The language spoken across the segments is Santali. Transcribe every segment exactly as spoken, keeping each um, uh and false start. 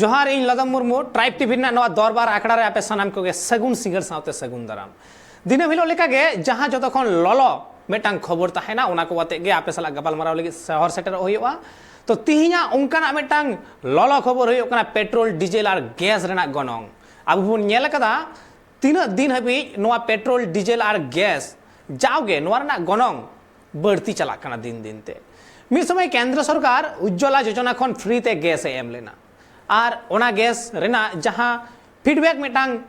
ᱡᱚᱦᱟᱨ, ᱤᱧ ᱞᱚᱫᱚᱢ ᱢᱩᱨᱢᱩ᱾ ᱴᱨᱟᱭᱤᱵᱽ ᱴᱤᱵᱷᱤ ᱨᱮᱱᱟᱜ ᱱᱚᱣᱟ ᱫᱚᱨᱵᱟᱨ ᱟᱠᱷᱲᱟ ᱨᱮ ᱟᱯᱮ ᱥᱟᱱᱟᱢ ᱠᱚᱜᱮ ᱥᱟᱹᱜᱩᱱ ᱥᱤᱸᱜᱟᱹᱲ ᱥᱟᱶᱛᱮ ᱥᱟᱹᱜᱩᱱ ᱫᱟᱨᱟᱢ᱾ ᱫᱤᱱᱟᱹᱢ ᱦᱤᱞᱳᱜ ᱞᱮᱠᱟᱜᱮ ᱡᱟᱦᱟᱸ ᱡᱚᱛᱚ ᱠᱷᱚᱱ ᱞᱚᱞᱚ ᱢᱤᱫᱴᱟᱝ ᱠᱷᱚᱵᱚᱨ ᱛᱟᱦᱮᱱᱟ, ᱚᱱᱟ ᱠᱚ ᱟᱛᱮᱜ ᱜᱮ ᱟᱯᱮ ᱥᱟᱞᱟᱜ ᱜᱟᱯᱟᱞᱢᱟᱨᱟᱣ ᱞᱟᱹᱜᱤᱫ ᱥᱚᱦᱚᱨ ᱥᱮᱴᱮᱨᱚᱜ ᱦᱩᱭᱩᱜᱼᱟ᱾ ᱛᱚ, ᱛᱤᱦᱤᱧᱟᱜ ᱚᱱᱠᱟᱱᱟᱜ ᱢᱤᱫᱴᱟᱝ ᱞᱚᱞᱚ ᱠᱷᱚᱵᱚᱨ ᱦᱩᱭᱩᱜ ᱠᱟᱱᱟ ᱯᱮᱴᱨᱳᱞ, ᱰᱤᱡᱮᱞ ᱟᱨ ᱜᱮᱥ ᱨᱮᱱᱟᱜ ᱜᱚᱱᱚᱝ᱾ ᱟᱵᱚ ᱵᱚᱱ ᱧᱮᱞ ᱟᱠᱟᱫᱟ, ᱛᱤᱱᱟᱹᱜ ᱫᱤᱱ ᱦᱟᱹᱵᱤᱡ ᱱᱚᱣᱟ ᱯᱮᱴᱨᱳᱞ, ᱰᱤᱡᱮᱞ ᱟᱨ ᱜᱮᱥ, ᱡᱟᱣᱜᱮ ᱱᱚᱣᱟ ᱨᱮᱱᱟᱜ ᱜᱚᱱᱚᱝ ᱵᱟᱹᱲᱛᱤ ᱪᱟᱞᱟᱜ ᱠᱟᱱᱟ ᱫᱤᱱ ᱫᱤᱱ ᱛᱮ᱾ ᱢᱤᱫ ᱥᱚᱢᱚᱭ ᱠᱮᱱᱫᱨᱚ ᱥᱚᱨᱠᱟᱨ ᱩᱡᱽᱡᱚᱞᱟ ᱡᱳᱡᱚᱱᱟ ᱠᱷᱚᱱ ᱯᱷᱨᱤ ᱛᱮ ᱜᱮᱥ ᱮ ᱮᱢ ᱞᱮᱱᱟ, ᱟᱨ ᱚᱱᱟ ᱜᱮᱥ ᱨᱮᱱᱟᱜ ᱡᱟᱦᱟᱸ ᱯᱷᱤᱰᱵᱮᱠ, ᱢᱤᱫᱴᱟᱝ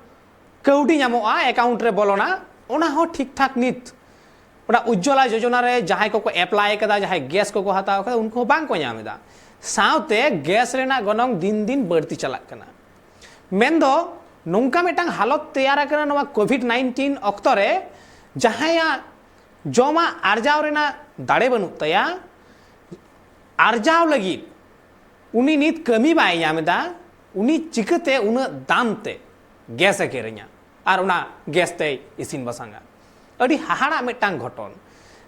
ᱠᱟᱹᱣᱰᱤ ᱧᱟᱢᱚᱜᱼᱟ, ᱮᱠᱟᱣᱩᱱᱴ ᱨᱮ ᱵᱚᱞᱚᱱᱟ, ᱚᱱᱟ ᱦᱚᱸ ᱴᱷᱤᱠ ᱴᱷᱟᱠ ᱱᱤᱛ ᱚᱱᱟ ᱩᱡᱽᱡᱚᱞᱟ ᱡᱳᱡᱚᱱᱟ ᱨᱮ ᱡᱟᱦᱟᱸᱭ ᱠᱚᱠᱚ ᱮᱯᱞᱟᱭ ᱠᱟᱫᱟ, ᱡᱟᱦᱟᱸᱭ ᱜᱮᱥ ᱠᱚᱠᱚ ᱦᱟᱛᱟᱣ ᱠᱟᱫᱟ, ᱩᱱᱠᱩ ᱦᱚᱸ ᱵᱟᱝ ᱠᱚ ᱧᱟᱢ ᱮᱫᱟ᱾ ᱥᱟᱶᱛᱮ ᱜᱮᱥ ᱨᱮᱱᱟᱜ ᱜᱚᱱᱚᱝ ᱫᱤᱱ ᱫᱤᱱ ᱵᱟᱹᱲᱛᱤ ᱪᱟᱞᱟᱜ ᱠᱟᱱᱟ᱾ ᱢᱮᱱᱫᱚ ᱱᱚᱝᱠᱟ ᱢᱤᱫᱴᱟᱝ ᱦᱟᱞᱚᱛ ᱛᱮᱭᱟᱨ ᱟᱠᱟᱱᱟ ᱱᱚᱣᱟ ᱠᱳᱵᱷᱤᱰ ᱱᱟᱭᱤᱱᱴᱤᱱ ᱚᱠᱛᱚ ᱨᱮ ᱡᱟᱦᱟᱸᱭᱟᱜ ᱡᱚᱢᱟᱜ ᱟᱨᱡᱟᱣ ᱨᱮᱱᱟᱜ ᱫᱟᱲᱮ ᱵᱟᱹᱱᱩᱜ ᱛᱟᱭᱟ, ᱟᱨᱡᱟᱣ ᱞᱟᱹᱜᱤᱫ ᱩᱱᱤ ᱱᱤᱛ ᱠᱟᱹᱢᱤ ᱵᱟᱭ ᱧᱟᱢ ᱮᱫᱟ, ᱩᱱᱤ ᱪᱤᱠᱟᱹᱛᱮ ᱩᱱᱟᱹᱜ ᱫᱟᱢ ᱛᱮ ᱜᱮᱥ ᱮ ᱠᱤᱨᱤᱧᱟ ᱟᱨ ᱚᱱᱟ ᱜᱮᱥ ᱛᱮᱭ ᱤᱥᱤᱱ ᱵᱟᱥᱟᱝᱟ? ᱟᱹᱰᱤ ᱦᱟᱦᱟᱲᱟᱜ ᱢᱤᱫᱴᱟᱝ ᱜᱷᱚᱴᱚᱱ᱾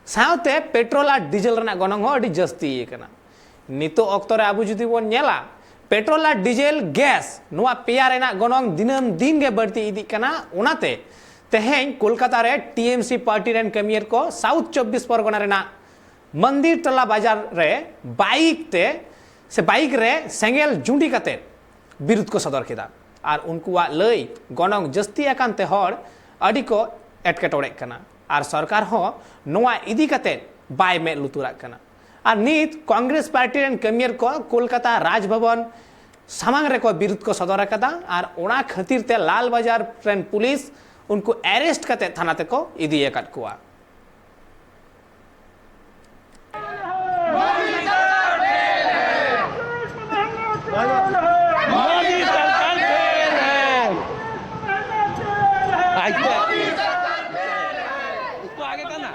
ᱥᱟᱶᱛᱮ ᱯᱮᱴᱨᱳᱞ ᱟᱨ ᱰᱤᱡᱮᱞ ᱨᱮᱱᱟᱜ ᱜᱚᱱᱚᱝ ᱦᱚᱸ ᱟᱹᱰᱤ ᱡᱟᱹᱥᱛᱤ ᱟᱠᱟᱱᱟ᱾ ᱱᱤᱛᱚᱜ ᱚᱠᱛᱚ ᱨᱮ ᱟᱵᱚ ᱡᱩᱫᱤ ᱵᱚᱱ ᱧᱮᱞᱟ, ᱯᱮᱴᱨᱳᱞ ᱟᱨ ᱰᱤᱡᱮᱞ, ᱜᱮᱥ, ᱱᱚᱣᱟ ᱯᱮᱭᱟ ᱨᱮᱱᱟᱜ ᱜᱚᱱᱚᱝ ᱫᱤᱱᱟᱹᱢ ᱫᱤᱱ ᱜᱮ ᱵᱟᱹᱲᱛᱤ ᱤᱫᱤᱜ ᱠᱟᱱᱟ᱾ ᱚᱱᱟᱛᱮ ᱛᱮᱦᱮᱧ ᱠᱳᱞᱠᱟᱛᱟ ᱨᱮ ᱴᱤ ᱮᱢ ᱥᱤ ᱯᱟᱨᱴᱤ ᱨᱮᱱ ᱠᱟᱹᱢᱤᱭᱟᱹ ᱠᱚ ᱥᱟᱣᱩᱛᱷ ᱪᱚᱵᱵᱤᱥ ᱯᱚᱨᱜᱚᱱᱟ ᱨᱮᱱᱟᱜ ᱢᱚᱱᱫᱤᱨ ᱴᱚᱞᱟ ᱵᱟᱡᱟᱨ ᱨᱮ ᱵᱟᱭᱤᱠ ᱛᱮ ᱥᱮ ᱵᱟᱭᱤᱠ ᱨᱮ ᱥᱮᱸᱜᱮᱞ ᱡᱩᱸᱰᱤ ᱠᱟᱛᱮ ᱵᱤᱨᱩᱫᱷ ᱠᱚ ᱥᱚᱫᱚᱨ ᱠᱮᱫᱟ᱾ ᱟᱨ ᱩᱱᱠᱩᱣᱟᱜ ᱞᱟᱹᱭ, ᱜᱚᱱᱚᱝ ᱡᱟᱹᱥᱛᱤ ᱟᱠᱟᱱ ᱛᱮ ᱦᱚᱲ ᱟᱹᱰᱤ ᱠᱚ ᱮᱴᱠᱮᱴᱚᱬᱮᱜ ᱠᱟᱱᱟ, ᱟᱨ ᱥᱚᱨᱠᱟᱨ ᱦᱚᱸ ᱱᱚᱣᱟ ᱤᱫᱤ ᱠᱟᱛᱮ ᱵᱟᱭ ᱢᱮᱫ ᱞᱩᱛᱩᱨᱟᱜ ᱠᱟᱱᱟ᱾ ᱟᱨ ᱱᱤᱛ ᱠᱚᱝᱜᱨᱮᱥ ᱯᱟᱨᱴᱤ ᱨᱮᱱ ᱠᱟᱹᱢᱤᱭᱟᱹ ᱠᱚ ᱠᱳᱞᱠᱟᱛᱟ ᱨᱟᱡᱽ ᱵᱷᱚᱵᱚᱱ ᱥᱟᱢᱟᱝ ᱨᱮᱠᱚ ᱵᱤᱨᱩᱫᱷ ᱠᱚ ᱥᱚᱫᱚᱨ ᱟᱠᱟᱫᱟ, ᱟᱨ ᱚᱱᱟ ᱠᱷᱟᱹᱛᱤᱨ ᱛᱮ ᱞᱟᱞ ᱵᱟᱡᱟᱨ ᱨᱮᱱ ᱯᱩᱞᱤᱥ ᱩᱱᱠᱩ ᱮᱨᱮᱥᱴ ᱠᱟᱛᱮ ᱛᱷᱟᱱᱟ ᱛᱮᱠᱚ ᱤᱫᱤ ᱟᱠᱟᱫ ᱠᱚᱣᱟ᱾ मोदी सरकार फेल है। ऐसे। उसको आगे करना।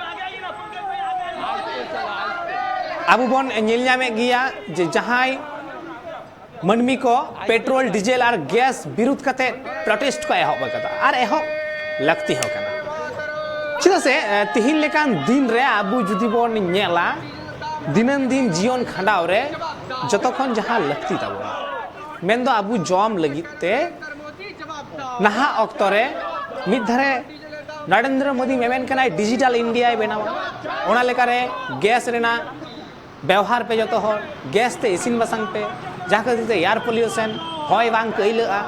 ᱟᱵᱚ ᱵᱚᱱ ᱧᱮᱞ ᱧᱟᱢᱮᱫ ᱜᱮᱭᱟ ᱡᱮ ᱡᱟᱦᱟᱸᱭ ᱢᱟᱹᱱᱢᱤ ᱠᱚ ᱯᱮᱴᱨᱳᱞ, ᱰᱤᱡᱮᱞ ᱟᱨ ᱜᱮᱥ ᱵᱤᱨᱩᱫᱷ ᱠᱟᱛᱮ ᱯᱨᱚᱴᱮᱥᱴ ᱠᱚ ᱮᱦᱚᱵ ᱟᱠᱟᱫᱟ, ᱟᱨ ᱮᱦᱚᱵ ᱞᱟᱹᱠᱛᱤ ᱦᱚᱸ ᱠᱟᱱᱟ᱾ ᱪᱮᱫᱟᱜ ᱥᱮ, ᱮ, ᱛᱤᱦᱤᱧ ᱞᱮᱠᱟᱱ ᱫᱤᱱ ᱨᱮ ᱟᱵᱚ ᱡᱩᱫᱤ ᱵᱚᱱ ᱧᱮᱞᱟ, ᱫᱤᱱᱟᱹᱢ ᱫᱤᱱ ᱡᱤᱭᱚᱱ ᱠᱷᱟᱸᱰᱟᱣ ᱨᱮ ᱡᱚᱛᱚ ᱠᱷᱚᱱ ᱡᱟᱦᱟᱸ ᱞᱟᱹᱠᱛᱤ ᱛᱟᱵᱚᱱᱟ, ᱢᱮᱱᱫᱚ ᱟᱵᱚ ᱡᱚᱢ ᱞᱟᱹᱜᱤᱫ ᱛᱮ ᱱᱟᱦᱟᱜ ᱚᱠᱛᱚ ᱨᱮ ᱢᱤᱫ ᱫᱷᱟᱨᱮ ᱱᱚᱨᱮᱱᱫᱨᱚ ᱢᱳᱫᱤ ᱢᱮᱢᱮᱱ ᱠᱟᱱᱟᱭ ᱰᱤᱡᱤᱴᱟᱞ ᱤᱱᱰᱤᱭᱟᱭ ᱵᱮᱱᱟᱣᱟ, ᱚᱱᱟ ᱞᱮᱠᱟᱨᱮ ᱜᱮᱥ ᱨᱮᱱᱟᱜ ᱵᱮᱣᱦᱟᱨ ᱯᱮ ᱡᱚᱛᱚ ᱦᱚᱲ, ᱜᱮᱥ ᱛᱮ ᱤᱥᱤᱱ ᱵᱟᱥᱟᱝ ᱯᱮ, ᱡᱟᱦᱟᱸ ᱠᱷᱟᱹᱛᱤᱨ ᱛᱮ ᱮᱭᱟᱨ ᱯᱚᱞᱤᱭᱩᱥᱚᱱ, ᱦᱚᱭ ᱵᱟᱝ ᱠᱟᱹᱭᱞᱟᱹᱜᱼᱟ᱾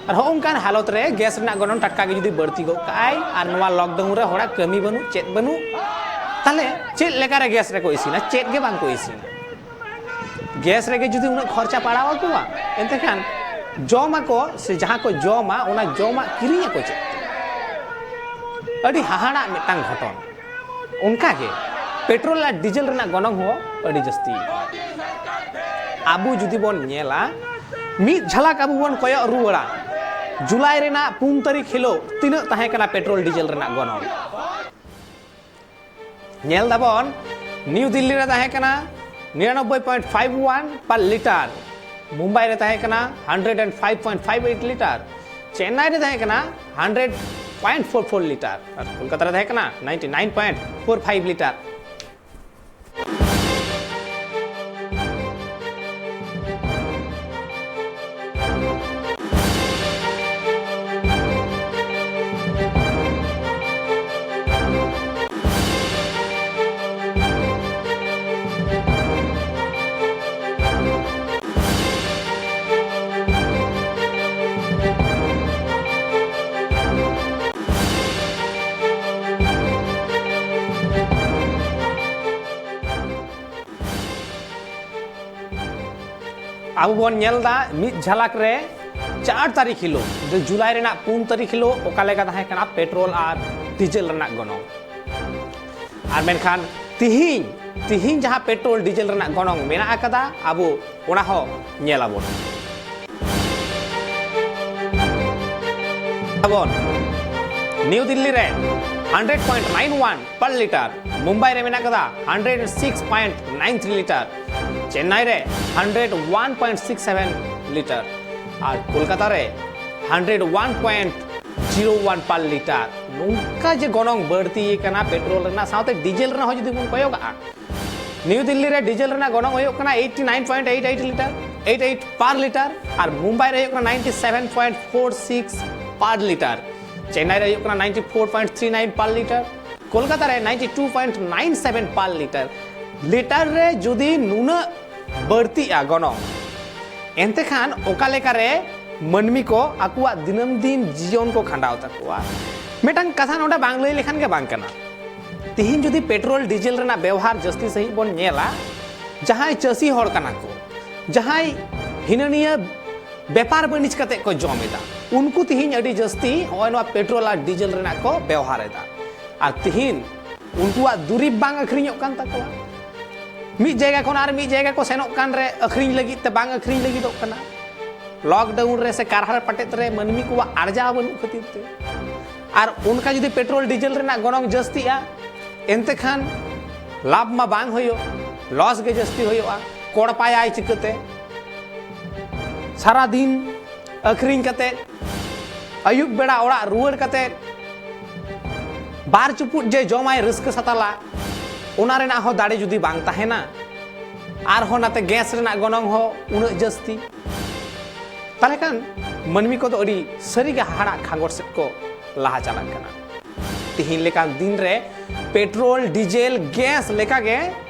ᱟᱨ ᱦᱚᱸᱜᱼᱚ ᱱᱚᱝᱠᱟᱱ ᱦᱟᱞᱚᱛ ᱨᱮ ᱜᱮᱥ ᱨᱮᱱᱟᱜ ᱜᱚᱱᱚᱝ ᱴᱟᱴᱠᱟ ᱜᱮ ᱡᱩᱫᱤ ᱵᱟᱹᱲᱛᱤ ᱜᱚᱫ ᱠᱟᱜᱼᱟᱭ ᱟᱨ ᱱᱚᱣᱟ ᱞᱚᱠᱰᱟᱣᱩᱱ ᱨᱮ ᱦᱚᱲᱟᱜ ᱠᱟᱹᱢᱤ ᱵᱟᱹᱱᱩᱜ, ᱪᱮᱫ ᱵᱟᱹᱱᱩᱜ, ᱛᱟᱦᱞᱮ ᱪᱮᱫ ᱞᱮᱠᱟᱨᱮ ᱜᱮᱥ ᱨᱮᱠᱚ ᱤᱥᱤᱱᱟ? ᱪᱮᱫ ᱜᱮ ᱵᱟᱝ ᱠᱚ ᱤᱥᱤᱱᱟ᱾ ᱜᱮᱥ ᱨᱮᱜᱮ ᱡᱩᱫᱤ ᱩᱱᱟᱹᱜ ᱠᱷᱚᱨᱪᱟ ᱯᱟᱲᱟᱣ ᱟᱠᱚᱣᱟ, ᱮᱱᱛᱮ ᱠᱷᱟᱱ ᱡᱚᱢᱟᱠᱚ ᱥᱮ ᱡᱟᱦᱟᱸ ᱠᱚ ᱡᱚᱢᱟ, ᱚᱱᱟ ᱡᱚᱢᱟᱜ ᱠᱤᱨᱤᱧ ᱟᱠᱚ ᱪᱮᱫ? ᱟᱹᱰᱤ ᱦᱟᱦᱟᱲᱟᱜ ᱢᱤᱫᱴᱟᱝ ᱜᱷᱚᱴᱚᱱ᱾ ᱚᱱᱠᱟᱜᱮ ᱯᱮᱴᱨᱳᱞ ᱟᱨ ᱰᱤᱡᱮᱞ ᱨᱮᱱᱟᱜ ᱜᱚᱱᱚᱝ ᱦᱚᱸ ᱟᱹᱰᱤ ᱡᱟᱹᱥᱛᱤ᱾ ᱟᱵᱚ ᱡᱩᱫᱤ ᱵᱚᱱ ᱧᱮᱞᱟ, ᱢᱤᱫ ᱡᱷᱟᱞᱟᱠ ᱟᱵᱚ ᱵᱚᱱ ᱠᱚᱭᱚᱜ ᱨᱩᱣᱟᱹᱲᱟ, ᱡᱩᱞᱟᱭ ᱨᱮᱱᱟᱜ ᱯᱩᱱ ᱛᱟᱹᱨᱤᱠᱷ ᱦᱤᱞᱳᱜ ᱛᱤᱱᱟᱹᱜ ᱛᱟᱦᱮᱸ ᱠᱟᱱᱟ ᱯᱮᱴᱨᱳᱞ ᱰᱤᱡᱮᱞ ᱨᱮᱱᱟᱜ ᱜᱚᱱᱚᱝ? ᱧᱮᱞ ᱫᱟᱵᱚᱱ, ᱱᱤᱭᱩ ᱫᱤᱞᱞᱤ ᱨᱮ ᱛᱟᱦᱮᱸ ᱠᱟᱱᱟ ᱱᱤᱨᱟᱱᱚᱵᱵᱳᱭ point five one per litre, Mumbai ᱨᱮ ᱛᱟᱦᱮᱸ ᱠᱟᱱᱟ hundred and five point five eight litre, Chennai ᱨᱮ ᱛᱟᱦᱮᱸ ᱠᱟᱱᱟ hundred point four four litre, ᱟᱨ ᱠᱳᱞᱠᱟᱛᱟ ᱨᱮ ᱛᱟᱦᱮᱸ ᱠᱟᱱᱟ ninety nine point four five litre᱾ ᱟᱵᱚ ᱵᱚᱱ ᱧᱮᱞ ᱮᱫᱟ ᱢᱤᱫ ᱡᱷᱟᱞᱟᱠ ᱨᱮ ᱪᱟᱨ ᱛᱟᱹᱨᱤᱠᱷ ᱦᱤᱞᱳᱜ, ᱡᱩᱞᱟᱭ ᱨᱮᱱᱟᱜ ᱯᱩᱱ ᱛᱟᱹᱨᱤᱠᱷ ᱦᱤᱞᱳᱜ ᱚᱠᱟ ᱞᱮᱠᱟ ᱛᱟᱦᱮᱸ ᱠᱟᱱᱟ ᱯᱮᱴᱨᱳᱞ ᱟᱨ ᱰᱤᱡᱮᱞ ᱨᱮᱱᱟᱜ ᱜᱚᱱᱚᱝ᱾ ᱟᱨ ᱢᱮᱱᱠᱷᱟᱱ ᱛᱤᱦᱤᱧ, ᱛᱤᱦᱤᱧ ᱡᱟᱦᱟᱸ ᱯᱮᱴᱨᱳᱞ ᱰᱤᱡᱮᱞ ᱨᱮᱱᱟᱜ ᱜᱚᱱᱚᱝ ᱢᱮᱱᱟᱜ ᱟᱠᱟᱫᱟ, ᱟᱵᱚ ᱚᱱᱟ ᱦᱚᱸ ᱧᱮᱞ ᱟᱵᱚᱱ᱾ ᱟᱵᱚᱱ ᱱᱤᱭᱩ ᱫᱤᱞᱞᱤ ᱨᱮ hundred point nine one per litre, Mumbai ᱨᱮ ᱢᱮᱱᱟᱜ ᱠᱟᱫᱟ hundred six point nine three litre, Chennai ᱨᱮ hundred one point six seven litre, ᱟᱨ ᱠᱳᱞᱠᱟᱛᱟ ᱨᱮ hundred one point zero one per litre᱾ ᱱᱚᱝᱠᱟ ᱡᱮ ᱜᱚᱱᱚᱝ ᱵᱟᱹᱲᱛᱤ ᱟᱠᱟᱱᱟ ᱯᱮᱴᱨᱳᱞ ᱨᱮᱱᱟᱜ, ᱥᱟᱶᱛᱮ ᱰᱤᱡᱮᱞ ᱨᱮᱱᱟᱜ ᱦᱚᱸ ᱡᱩᱫᱤ ᱵᱚᱱ ᱠᱚᱭᱚᱜᱟᱜᱼᱟ, ᱱᱤᱭᱩ ᱫᱤᱞᱞᱤ ᱨᱮ ᱰᱤᱡᱮᱞ ᱨᱮᱱᱟᱜ ᱜᱚᱱᱚᱝ ᱦᱩᱭᱩᱜ ᱠᱟᱱᱟ eighty nine point eight eight litre, eight eight per litre, ᱟᱨ ᱢᱩᱢᱵᱟᱭ ᱨᱮ ᱦᱩᱭᱩᱜ ᱠᱟᱱᱟ ninety seven point four six per litre, Chennai ᱨᱮ ᱦᱩᱭᱩᱜ ᱠᱟᱱᱟ ninety four point three nine per litre, Kolkata ᱨᱮ ninety two point nine seven per litre᱾ Litre ᱨᱮ ᱡᱩᱫᱤ ᱱᱩᱱᱟᱹᱜ ᱵᱟᱹᱲᱛᱤᱜᱼᱟ ᱜᱚᱱᱚᱝ, ᱮᱱᱛᱮ ᱠᱷᱟᱱ ᱚᱠᱟ ᱞᱮᱠᱟᱨᱮ ᱢᱟᱹᱱᱢᱤ ᱠᱚ ᱟᱠᱚᱣᱟᱜ ᱫᱤᱱᱟᱹᱢ ᱫᱤᱱ ᱡᱤᱭᱚᱱ ᱠᱚ ᱠᱷᱟᱸᱰᱟᱣ ᱛᱟᱠᱚᱣᱟ? ᱢᱤᱫᱴᱟᱝ ᱠᱟᱛᱷᱟ ᱱᱚᱰᱮ ᱵᱟᱝ ᱞᱟᱹᱭ ᱞᱮᱠᱷᱟᱱ ᱜᱮ ᱵᱟᱝ ᱠᱟᱱᱟ᱾ ᱛᱤᱦᱤᱧ ᱡᱩᱫᱤ ᱯᱮᱴᱨᱳᱞ ᱰᱤᱡᱮᱞ ᱨᱮᱱᱟᱜ ᱵᱮᱣᱦᱟᱨ ᱡᱟᱹᱥᱛᱤ ᱥᱟᱺᱦᱤᱡ ᱵᱚᱱ ᱧᱮᱞᱟ, ᱡᱟᱦᱟᱸᱭ ᱪᱟᱹᱥᱤ ᱦᱚᱲ ᱠᱟᱱᱟ ᱠᱚ, ᱡᱟᱦᱟᱸᱭ ᱦᱤᱱᱟᱹ ᱱᱤᱭᱟᱹ ᱵᱮᱯᱟᱨ ᱵᱟᱹᱱᱤᱡᱽ ᱠᱟᱛᱮ ᱠᱚ ᱡᱚᱢ ᱮᱫᱟ, ᱩᱱᱠᱩ ᱛᱤᱦᱤᱧ ᱟᱹᱰᱤ ᱡᱟᱹᱥᱛᱤ ᱱᱚᱜᱼᱚᱭ ᱱᱚᱣᱟ ᱯᱮᱴᱨᱳᱞ ᱟᱨ ᱰᱤᱡᱮᱞ ᱨᱮᱱᱟᱜ ᱠᱚ ᱵᱮᱣᱦᱟᱨ ᱮᱫᱟ᱾ ᱟᱨ ᱛᱤᱦᱤᱧ ᱩᱱᱠᱩᱣᱟᱜ ᱫᱩᱨᱤᱵᱽ ᱵᱟᱝ ᱟᱹᱠᱷᱨᱤᱧᱚᱜ ᱠᱟᱱ ᱛᱟᱠᱚᱣᱟ᱾ ᱢᱤᱫ ᱡᱟᱭᱜᱟ ᱠᱷᱚᱱ ᱟᱨ ᱢᱤᱫ ᱡᱟᱭᱜᱟ ᱠᱚ ᱥᱮᱱᱚᱜ ᱠᱟᱱ ᱨᱮ ᱟᱹᱠᱷᱨᱤᱧ ᱞᱟᱹᱜᱤᱫ ᱛᱮ ᱵᱟᱝ ᱟᱹᱠᱷᱨᱤᱧ ᱞᱟᱹᱜᱤᱫᱚᱜ ᱠᱟᱱᱟ᱾ ᱞᱚᱠᱰᱟᱣᱩᱱ ᱨᱮ ᱥᱮ ᱠᱟᱨᱦᱟᱲ ᱯᱟᱴᱮᱫ ᱨᱮ ᱢᱟᱹᱱᱢᱤ ᱠᱚᱣᱟᱜ ᱟᱨᱡᱟᱣ ᱵᱟᱹᱱᱩᱜ ᱠᱷᱟᱹᱛᱤᱨ ᱛᱮ᱾ ᱟᱨ ᱚᱱᱠᱟ ᱡᱩᱫᱤ ᱯᱮᱴᱨᱳᱞ ᱰᱤᱡᱮᱞ ᱨᱮᱱᱟᱜ ᱜᱚᱱᱚᱝ ᱡᱟᱹᱥᱛᱤᱜᱼᱟ, ᱮᱱᱛᱮ ᱠᱷᱟᱱ ᱞᱟᱵᱷ ᱢᱟ ᱵᱟᱝ ᱦᱩᱭᱩᱜ, ᱞᱚᱥ ᱜᱮ ᱡᱟᱹᱥᱛᱤ ᱦᱩᱭᱩᱜᱼᱟ᱾ ᱠᱚᱲᱯᱟᱭᱟᱭ ᱪᱤᱠᱟᱹᱛᱮ? ᱥᱟᱨᱟ ᱫᱤᱱ ᱟᱹᱠᱷᱨᱤᱧ ᱠᱟᱛᱮ, ᱟᱹᱭᱩᱵ ᱵᱮᱲᱟ ᱚᱲᱟᱜ ᱨᱩᱣᱟᱹᱲ ᱠᱟᱛᱮ ᱵᱟᱨ ᱪᱩᱯᱩᱫ ᱡᱮ ᱡᱚᱢᱟᱭ ᱨᱟᱹᱥᱠᱟᱹ ᱥᱟᱛᱟᱞᱟ, ᱚᱱᱟ ᱨᱮᱱᱟᱜ ᱦᱚᱸ ᱫᱟᱲᱮ ᱡᱩᱫᱤ ᱵᱟᱝ ᱛᱟᱦᱮᱱᱟ, ᱟᱨᱦᱚᱸ ᱱᱟᱛᱮ ᱜᱮᱥ ᱨᱮᱱᱟᱜ ᱜᱚᱱᱚᱝ ᱦᱚᱸ ᱩᱱᱟᱹᱜ ᱡᱟᱹᱥᱛᱤ, ᱛᱟᱦᱚᱞᱮ ᱠᱷᱟᱱ ᱢᱟᱹᱱᱢᱤ ᱠᱚᱫᱚ ᱟᱹᱰᱤ ᱥᱟᱹᱨᱤᱜᱮ ᱦᱟᱦᱟᱲᱟᱜ ᱠᱷᱟᱸᱜᱚᱴ ᱥᱮᱫ ᱠᱚ ᱞᱟᱦᱟ ᱪᱟᱞᱟᱜ ᱠᱟᱱᱟ᱾ ᱛᱤᱦᱤᱧ ᱞᱮᱠᱟᱱ ᱫᱤᱱ ᱨᱮ ᱯᱮᱴᱨᱳᱞ, ᱰᱤᱡᱮᱞ, ᱜᱮᱥ ᱞᱮᱠᱟᱜᱮ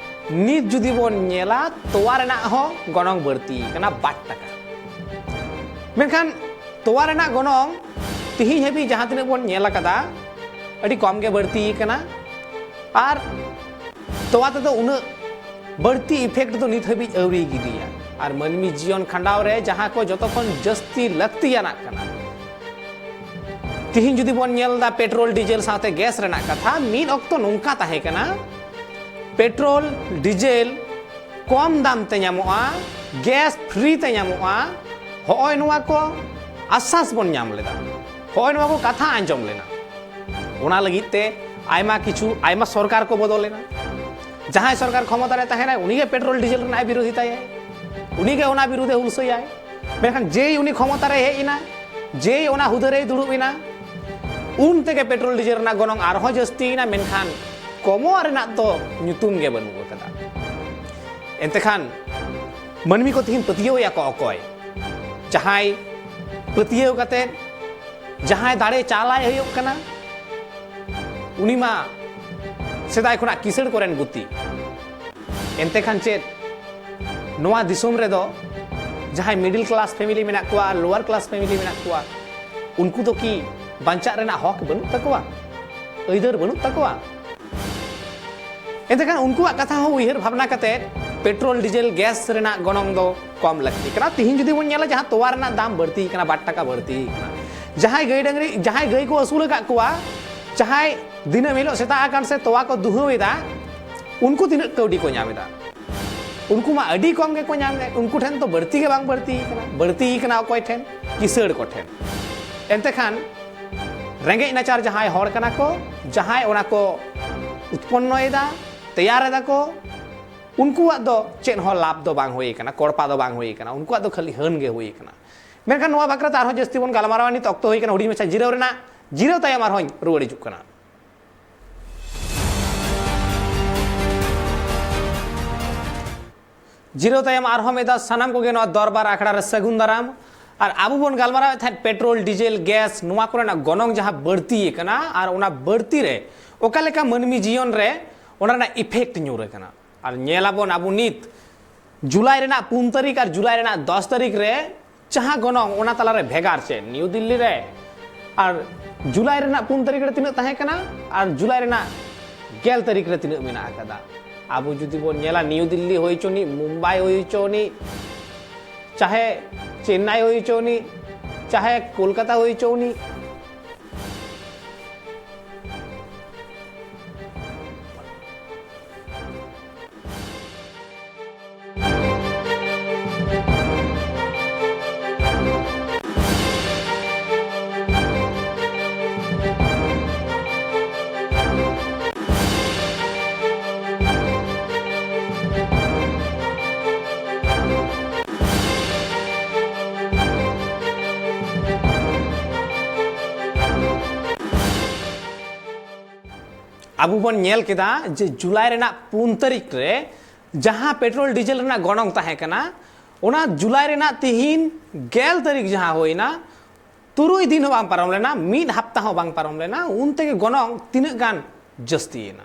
ᱱᱤᱛ ᱡᱩᱫᱤ ᱵᱚᱱ ᱧᱮᱞᱟ, ᱛᱚᱣᱟ ᱨᱮᱱᱟᱜ ᱦᱚᱸ ᱜᱚᱱᱚᱝ ᱵᱟᱹᱲᱛᱤ ᱠᱟᱱᱟ ᱵᱟᱨ ᱴᱟᱠᱟ᱾ ᱢᱮᱱᱠᱷᱟᱱ ᱛᱚᱣᱟ ᱨᱮᱱᱟᱜ ᱜᱚᱱᱚᱝ ᱛᱤᱦᱤᱧ ᱦᱟᱹᱵᱤᱡ ᱡᱟᱦᱟᱸ ᱛᱤᱱᱟᱹᱜ ᱵᱚᱱ ᱧᱮᱞ ᱟᱠᱟᱫᱟ, ᱟᱹᱰᱤ ᱠᱚᱢ ᱜᱮ ᱵᱟᱹᱲᱛᱤ ᱠᱟᱱᱟ᱾ ᱟᱨ ᱛᱚᱣᱟ ᱛᱮᱫᱚ ᱩᱱᱟᱹᱜ ᱵᱟᱹᱲᱛᱤ ᱤᱯᱷᱮᱠᱴ ᱫᱚ ᱱᱤᱛ ᱦᱟᱹᱵᱤᱡ ᱟᱹᱣᱨᱤ ᱜᱤᱰᱤᱭᱟ᱾ ᱟᱨ ᱢᱟᱹᱱᱢᱤ ᱡᱤᱭᱚᱱ ᱠᱷᱟᱸᱰᱟᱣ ᱨᱮ ᱡᱟᱦᱟᱸ ᱠᱚ ᱡᱚᱛᱚ ᱠᱷᱚᱱ ᱡᱟᱹᱥᱛᱤ ᱞᱟᱹᱠᱛᱤᱭᱟᱱᱟᱜ ᱠᱟᱱᱟ, ᱛᱤᱦᱤᱧ ᱡᱩᱫᱤ ᱵᱚᱱ ᱧᱮᱞ ᱮᱫᱟ ᱯᱮᱴᱨᱳᱞ, ᱰᱤᱡᱮᱞ ᱥᱟᱶᱛᱮ ᱜᱮᱥ ᱨᱮᱱᱟᱜ ᱠᱟᱛᱷᱟ, ᱢᱤᱫ ᱚᱠᱛᱚ ᱱᱚᱝᱠᱟ ᱛᱟᱦᱮᱸ ᱠᱟᱱᱟ, ᱯᱮᱴᱨᱳᱞ, ᱰᱤᱡᱮᱞ ᱠᱚᱢ ᱫᱟᱢ ᱛᱮ ᱧᱟᱢᱚᱜᱼᱟ, ᱜᱮᱥ ᱯᱷᱨᱤ ᱛᱮ ᱧᱟᱢᱚᱜᱼᱟ᱾ ᱦᱚᱸᱜᱼᱚᱭ ᱱᱚᱣᱟ ᱠᱚ ᱟᱥᱥᱟᱥ ᱵᱚᱱ ᱧᱟᱢ ᱞᱮᱫᱟ, ᱦᱚᱸᱜᱼᱚᱭ ᱱᱚᱣᱟ ᱠᱚ ᱠᱟᱛᱷᱟ ᱟᱸᱡᱚᱢ ᱞᱮᱱᱟ᱾ ᱚᱱᱟ ᱞᱟᱹᱜᱤᱫ ᱛᱮ ᱟᱭᱢᱟ ᱠᱤᱪᱷᱩ, ᱟᱭᱢᱟ ᱥᱚᱨᱠᱟᱨ ᱠᱚ ᱵᱚᱫᱚᱞ ᱮᱱᱟ᱾ ᱡᱟᱦᱟᱸᱭ ᱥᱚᱨᱠᱟᱨ ᱠᱷᱚᱢᱚᱛᱟ ᱨᱮ ᱛᱟᱦᱮᱱᱟᱭ, ᱩᱱᱤᱜᱮ ᱯᱮᱴᱨᱳᱞ ᱰᱤᱡᱮᱞ ᱨᱮᱱᱟᱜ ᱮ ᱵᱤᱨᱳᱫᱷᱤᱛᱟᱭᱟᱭ, ᱩᱱᱤᱜᱮ ᱚᱱᱟ ᱵᱤᱨᱩᱫᱷᱮ ᱦᱩᱞᱥᱟᱹᱭᱟᱭ᱾ ᱢᱮᱱᱠᱷᱟᱱ ᱡᱮᱭ ᱩᱱᱤ ᱠᱷᱚᱢᱚᱛᱟ ᱨᱮ ᱦᱮᱡ ᱮᱱᱟ, ᱡᱮᱭ ᱚᱱᱟ ᱦᱩᱫᱟᱹ ᱨᱮᱭ ᱫᱩᱲᱩᱵ ᱮᱱᱟ, ᱩᱱ ᱛᱮᱜᱮ ᱯᱮᱴᱨᱳᱞ ᱰᱤᱡᱮᱞ ᱨᱮᱱᱟᱜ ᱜᱚᱱᱚᱝ ᱟᱨᱦᱚᱸ ᱡᱟᱹᱥᱛᱤᱭᱮᱱᱟ, ᱢᱮᱱᱠᱷᱟᱱ ᱠᱚᱢᱚᱜ ᱨᱮᱱᱟᱜ ᱫᱚ ᱧᱩᱛᱩᱢ ᱜᱮ ᱵᱟᱹᱱᱩᱜ ᱟᱠᱟᱫᱟ᱾ ᱮᱱᱛᱮ ᱠᱷᱟᱱ ᱢᱟᱹᱱᱢᱤ ᱠᱚ ᱛᱤᱦᱤᱧ ᱯᱟᱹᱛᱭᱟᱹᱣ ᱮᱭᱟ ᱠᱚ ᱚᱠᱚᱭ? ᱡᱟᱦᱟᱸᱭ ᱯᱟᱹᱛᱭᱟᱹᱣ ᱠᱟᱛᱮ ᱡᱟᱦᱟᱸᱭ ᱫᱟᱲᱮ ᱪᱟᱞᱟᱭ ᱦᱩᱭᱩᱜ ᱠᱟᱱᱟ, ᱩᱱᱤ ᱢᱟ ᱥᱮᱫᱟᱭ ᱠᱷᱚᱱᱟᱜ ᱠᱤᱥᱟᱹᱬ ᱠᱚᱨᱮᱱ ᱜᱩᱛᱤ᱾ ᱮᱱᱛᱮ ᱠᱷᱟᱱ ᱪᱮᱫ ᱱᱚᱣᱟ ᱫᱤᱥᱚᱢ ᱨᱮᱫᱚ ᱡᱟᱦᱟᱸᱭ middle class family ᱢᱮᱱᱟᱜ ᱠᱚᱣᱟ ᱟᱨ lower class family ᱢᱮᱱᱟᱜ ᱠᱚᱣᱟ, ᱩᱱᱠᱩ ᱫᱚ ᱠᱤ ᱵᱟᱧᱪᱟᱜ ᱨᱮᱱᱟᱜ ᱦᱚᱠ ᱵᱟᱹᱱᱩᱜ ᱛᱟᱠᱚᱣᱟ? ᱟᱹᱭᱫᱟᱹᱨ ᱵᱟᱹᱱᱩᱜ ᱛᱟᱠᱚᱣᱟ? ᱮᱱᱛᱮ ᱠᱷᱟᱱ ᱩᱱᱠᱩᱣᱟᱜ ᱠᱟᱛᱷᱟ ᱦᱚᱸ ᱩᱭᱦᱟᱹᱨ ᱵᱷᱟᱵᱽᱱᱟ ᱠᱟᱛᱮ ᱯᱮᱴᱨᱳᱞ, ᱰᱤᱡᱮᱞ, ᱜᱮᱥ ᱨᱮᱱᱟᱜ ᱜᱚᱱᱚᱝ ᱫᱚ ᱠᱚᱢ ᱞᱟᱹᱠᱛᱤ ᱠᱟᱱᱟ᱾ ᱛᱤᱦᱤᱧ ᱡᱩᱫᱤ ᱵᱚᱱ ᱧᱮᱞᱟ, ᱡᱟᱦᱟᱸ ᱛᱚᱣᱟ ᱨᱮᱱᱟᱜ ᱫᱟᱢ ᱵᱟᱹᱲᱛᱤ ᱠᱟᱱᱟ, ᱵᱟᱨ ᱴᱟᱠᱟ ᱵᱟᱹᱲᱛᱤ ᱠᱟᱱᱟ, ᱡᱟᱦᱟᱸᱭ ᱜᱟᱹᱭ ᱰᱟᱹᱝᱨᱤ, ᱡᱟᱦᱟᱸᱭ ᱜᱟᱹᱭ ᱠᱚ ᱟᱹᱥᱩᱞ ᱟᱠᱟᱫ ᱠᱚᱣᱟ, ᱡᱟᱦᱟᱸᱭ ᱫᱤᱱᱟᱹᱢ ᱦᱤᱞᱳᱜ ᱥᱮᱛᱟᱜ ᱟᱠᱟᱱ ᱥᱮ ᱛᱚᱣᱟ ᱠᱚ ᱫᱩᱦᱟᱹᱣ ᱮᱫᱟ, ᱩᱱᱠᱩ ᱛᱤᱱᱟᱹᱜ ᱠᱟᱹᱣᱰᱤ ᱠᱚ ᱧᱟᱢ ᱮᱫᱟ? ᱩᱱᱠᱩ ᱢᱟ ᱟᱹᱰᱤ ᱠᱚᱢ ᱜᱮᱠᱚ ᱧᱟᱢ ᱮᱫᱟ᱾ ᱩᱱᱠᱩ ᱴᱷᱮᱱ ᱫᱚ ᱵᱟᱹᱲᱛᱤ ᱜᱮ ᱵᱟᱝ ᱵᱟᱹᱲᱛᱤ ᱠᱟᱱᱟ᱾ ᱵᱟᱹᱲᱛᱤ ᱠᱟᱱᱟ ᱚᱠᱚᱭ ᱴᱷᱮᱱ? ᱠᱤᱥᱟᱹᱲ ᱠᱚ ᱴᱷᱮᱱ᱾ ᱮᱱᱛᱮ ᱠᱷᱟᱱ ᱨᱮᱸᱜᱮᱡ ᱱᱟᱪᱟᱨ ᱡᱟᱦᱟᱸᱭ ᱦᱚᱲ ᱠᱟᱱᱟ ᱠᱚ, ᱡᱟᱦᱟᱸᱭ ᱚᱱᱟ ᱠᱚ ᱩᱛᱯᱚᱱᱱᱚᱭᱮᱫᱟ, ᱛᱮᱭᱟᱨ ᱮᱫᱟ ᱠᱚ, ᱩᱱᱠᱩᱣᱟᱜ ᱫᱚ ᱪᱮᱫ ᱦᱚᱸ ᱞᱟᱵᱷ ᱫᱚ ᱵᱟᱝ ᱦᱩᱭ ᱠᱟᱱᱟ, ᱠᱚᱲᱯᱟ ᱫᱚ ᱵᱟᱝ ᱦᱩᱭ ᱠᱟᱱᱟ, ᱩᱱᱠᱩᱣᱟᱜ ᱫᱚ ᱠᱷᱟᱹᱞᱤ ᱦᱟᱹᱱ ᱜᱮ ᱦᱩᱭ ᱠᱟᱱᱟ᱾ ᱢᱮᱱᱠᱷᱟᱱ ᱱᱚᱣᱟ ᱵᱟᱠᱷᱨᱟ ᱛᱮ ᱟᱨᱦᱚᱸ ᱡᱟᱹᱥᱛᱤ ᱵᱚᱱ ᱜᱟᱞᱢᱟᱨᱟᱣᱟ᱾ ᱱᱤᱛ ᱚᱠᱛᱚ ᱦᱩᱭ ᱠᱟᱱᱟ ᱦᱩᱰᱤᱧ ᱢᱟᱪᱷᱟ ᱡᱤᱨᱟᱹᱣ ᱨᱮᱱᱟᱜ᱾ ᱡᱤᱨᱟᱹᱣ ᱛᱟᱭᱚᱢ ᱟᱨᱦᱚᱸᱧ ᱨᱩᱣᱟᱹᱲ ᱦᱤᱡᱩᱜ ᱠᱟᱱᱟ᱾ ᱡᱤᱨᱟᱹᱣ ᱛᱟᱭᱚᱢ ᱟᱨᱦᱚᱸ ᱢᱤᱫ ᱫᱷᱟᱣ ᱥᱟᱱᱟᱢ ᱠᱚᱜᱮ ᱱᱚᱣᱟ ᱫᱚᱨᱵᱟᱨ ᱟᱠᱷᱲᱟ ᱨᱮ ᱥᱟᱹᱜᱩᱱ ᱫᱟᱨᱟᱢ᱾ ᱟᱨ ᱟᱵᱚ ᱵᱚᱱ ᱜᱟᱞᱢᱟᱨᱟᱣᱮᱫ ᱛᱟᱦᱮᱸᱫ ᱯᱮᱴᱨᱳᱞ, ᱰᱤᱡᱮᱞ, ᱜᱮᱥ, ᱱᱚᱣᱟ ᱠᱚᱨᱮᱱᱟᱜ ᱜᱚᱱᱚᱝ ᱡᱟᱦᱟᱸ ᱵᱟᱹᱲᱛᱤ ᱟᱠᱟᱱᱟ ᱟᱨ ᱚᱱᱟ ᱵᱟᱹᱲᱛᱤ ᱨᱮ ᱚᱠᱟ ᱞᱮᱠᱟ ᱢᱟᱹᱱᱢᱤ ᱡᱤᱭᱚᱱ ᱨᱮ ᱚᱱᱟ ᱨᱮᱱᱟᱜ effect ᱧᱩᱨ ᱟᱠᱟᱱᱟ᱾ ᱟᱨ ᱧᱮᱞ ᱟᱵᱚᱱ ᱟᱵᱚ ᱱᱤᱛ ᱡᱩᱞᱟᱭ ᱨᱮᱱᱟᱜ ᱯᱩᱱ ᱛᱟᱹᱨᱤᱠᱷ ᱟᱨ ᱡᱩᱞᱟᱭ ᱨᱮᱱᱟᱜ ᱫᱚᱥ ᱛᱟᱹᱨᱤᱠᱷ ᱨᱮ ᱡᱟᱦᱟᱸ ᱜᱚᱱᱚᱝ, ᱚᱱᱟ ᱛᱟᱞᱟᱨᱮ ᱵᱷᱮᱜᱟᱨ ᱪᱮᱫ? ᱱᱤᱭᱩ ᱫᱤᱞᱞᱤ ᱨᱮ ᱟᱨ ᱡᱩᱞᱟᱭ ᱨᱮᱱᱟᱜ ᱯᱩᱱ ᱛᱟᱹᱨᱤᱠᱷ ᱨᱮ ᱛᱤᱱᱟᱹᱜ ᱛᱟᱦᱮᱸ ᱠᱟᱱᱟ ᱟᱨ ᱡᱩᱞᱟᱭ ᱨᱮᱱᱟᱜ ᱜᱮᱞ ᱛᱟᱹᱨᱤᱠᱷ ᱨᱮ ᱛᱤᱱᱟᱹᱜ ᱢᱮᱱᱟᱜ ᱟᱠᱟᱫᱟ? ᱟᱵᱚ ᱡᱩᱫᱤ ᱵᱚᱱ ᱧᱮᱞᱟ, ᱱᱤᱭᱩ ᱫᱤᱞᱞᱤ ᱦᱩᱭ ᱦᱚᱪᱚᱱᱤᱡ, ᱢᱩᱢᱵᱟᱭ ᱦᱩᱭ ᱦᱚᱪᱚᱱᱤᱡ, ᱪᱟᱦᱮ ᱪᱮᱱᱱᱟᱭ ᱦᱩᱭ ᱦᱚᱪᱚᱱᱤᱡ, ᱪᱟᱦᱮ ᱠᱳᱞᱠᱟᱛᱟ ᱦᱩᱭ ᱦᱚᱪᱚᱱᱤᱡ, ᱟᱵᱚ ᱵᱚᱱ ᱧᱮᱞ ᱠᱮᱫᱟ ᱡᱮ ᱡᱩᱞᱟᱭ ᱨᱮᱱᱟᱜ ᱯᱩᱱ ᱛᱟᱹᱨᱤᱠᱷ ᱨᱮ ᱡᱟᱦᱟᱸ ᱯᱮᱴᱨᱳᱞ ᱰᱤᱡᱮᱞ ᱨᱮᱱᱟᱜ ᱜᱚᱱᱚᱝ ᱛᱟᱦᱮᱸ ᱠᱟᱱᱟ, ᱚᱱᱟ ᱡᱩᱞᱟᱭ ᱨᱮᱱᱟᱜ ᱛᱤᱦᱤᱧ ᱜᱮᱞ ᱛᱟᱹᱨᱤᱠᱷ ᱡᱟᱦᱟᱸ ᱦᱩᱭᱱᱟ, ᱛᱩᱨᱩᱭ ᱫᱤᱱ ᱦᱚᱸ ᱵᱟᱝ ᱯᱟᱨᱚᱢ ᱞᱮᱱᱟ, ᱢᱤᱫ ᱦᱟᱯᱛᱟ ᱦᱚᱸ ᱵᱟᱝ ᱯᱟᱨᱚᱢ ᱞᱮᱱᱟ, ᱩᱱ ᱛᱮᱜᱮ ᱜᱚᱱᱚᱝ ᱛᱤᱱᱟᱹᱜ ᱜᱟᱱ ᱡᱟᱹᱥᱛᱤᱭᱮᱱᱟ᱾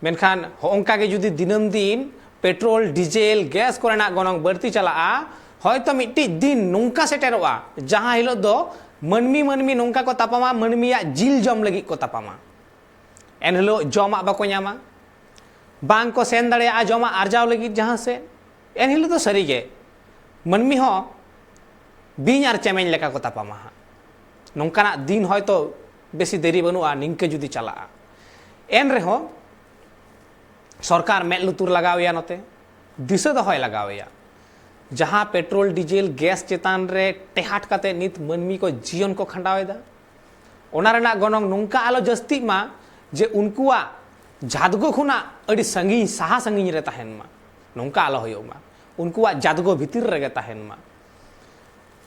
ᱢᱮᱱᱠᱷᱟᱱ ᱦᱚᱸᱜᱼᱚᱝᱠᱟ ᱜᱮ ᱡᱩᱫᱤ ᱫᱤᱱᱟᱹᱢ ᱫᱤᱱ ᱯᱮᱴᱨᱳᱞ, ᱰᱤᱡᱮᱞ, ᱜᱮᱥ ᱠᱚᱨᱮᱱᱟᱜ ᱜᱚᱱᱚᱝ ᱵᱟᱹᱲᱛᱤ ᱪᱟᱞᱟᱜᱼᱟ, ᱦᱚᱭᱛᱚ ᱢᱤᱫᱴᱤᱡ ᱫᱤᱱ ᱱᱚᱝᱠᱟ ᱥᱮᱴᱮᱨᱚᱜᱼᱟ, ᱡᱟᱦᱟᱸ ᱦᱤᱞᱳᱜ ᱫᱚ ᱢᱟᱹᱱᱢᱤ ᱢᱟᱹᱱᱢᱤ ᱱᱚᱝᱠᱟ ᱠᱚ ᱛᱟᱯᱟᱢᱟ, ᱢᱟᱹᱱᱢᱤᱭᱟᱜ ᱡᱤᱞ ᱡᱚᱢ ᱞᱟᱹᱜᱤᱫ ᱠᱚ ᱛᱟᱯᱟᱢᱟ᱾ ᱮᱱᱦᱤᱞᱳᱜ ᱡᱚᱢᱟᱜ ᱵᱟᱠᱚ ᱧᱟᱢᱟ, ᱵᱟᱝ ᱠᱚ ᱥᱮᱱ ᱫᱟᱲᱮᱭᱟᱜᱼᱟ ᱡᱚᱢᱟᱜ ᱟᱨᱡᱟᱣ ᱞᱟᱹᱜᱤᱫ ᱡᱟᱦᱟᱸ ᱥᱮᱫ᱾ ᱮᱱᱦᱤᱞᱳᱜ ᱫᱚ ᱥᱟᱹᱨᱤᱜᱮ ᱢᱟᱹᱱᱢᱤ ᱦᱚᱸ ᱵᱤᱧ ᱟᱨ ᱪᱮᱢᱮᱧ ᱞᱮᱠᱟ ᱠᱚ ᱛᱟᱯᱟᱢᱟ ᱦᱟᱸᱜ᱾ ᱱᱚᱝᱠᱟᱱᱟᱜ ᱫᱤᱱ ᱦᱚᱭᱛᱚ ᱵᱮᱥᱤ ᱫᱮᱨᱤ ᱵᱟᱹᱱᱩᱜᱼᱟ, ᱱᱤᱝᱠᱟᱹ ᱡᱩᱫᱤ ᱪᱟᱞᱟᱜᱼᱟ᱾ ᱮᱱ ᱨᱮᱦᱚᱸ ᱥᱚᱨᱠᱟᱨ ᱢᱮᱫ ᱞᱩᱛᱩᱨ ᱞᱟᱜᱟᱣ ᱮᱭᱟ, ᱱᱚᱛᱮ ᱫᱤᱥᱟᱹ ᱫᱚᱦᱚᱭ ᱞᱟᱜᱟᱣ ᱮᱭᱟ᱾ ᱡᱟᱦᱟᱸ ᱯᱮᱴᱨᱳᱞ, ᱰᱤᱡᱮᱞ, ᱜᱮᱥ ᱪᱮᱛᱟᱱ ᱨᱮ ᱴᱮᱦᱟᱴ ᱠᱟᱛᱮ ᱱᱤᱛ ᱢᱟᱹᱱᱢᱤ ᱠᱚ ᱡᱤᱭᱚᱱ ᱠᱚ ᱠᱷᱟᱸᱰᱟᱣ ᱮᱫᱟ, ᱚᱱᱟ ᱨᱮᱱᱟᱜ ᱜᱚᱱᱚᱝ ᱱᱚᱝᱠᱟ ᱟᱞᱚ ᱡᱟᱹᱥᱛᱤᱜ ᱢᱟ ᱡᱮ ᱩᱱᱠᱩᱣᱟᱜ ᱡᱟᱫᱽᱜᱚ ᱠᱷᱚᱱᱟᱜ ᱟᱹᱰᱤ ᱥᱟᱺᱜᱤᱧ, ᱥᱟᱦᱟ ᱥᱟᱺᱜᱤᱧ ᱨᱮ ᱛᱟᱦᱮᱱ ᱢᱟ, ᱱᱚᱝᱠᱟ ᱟᱞᱚ ᱦᱩᱭᱩᱜ ᱢᱟ᱾ ᱩᱱᱠᱩᱣᱟᱜ ᱡᱟᱫᱽᱜᱚ ᱵᱷᱤᱛᱤᱨ ᱨᱮᱜᱮ ᱛᱟᱦᱮᱱ ᱢᱟ,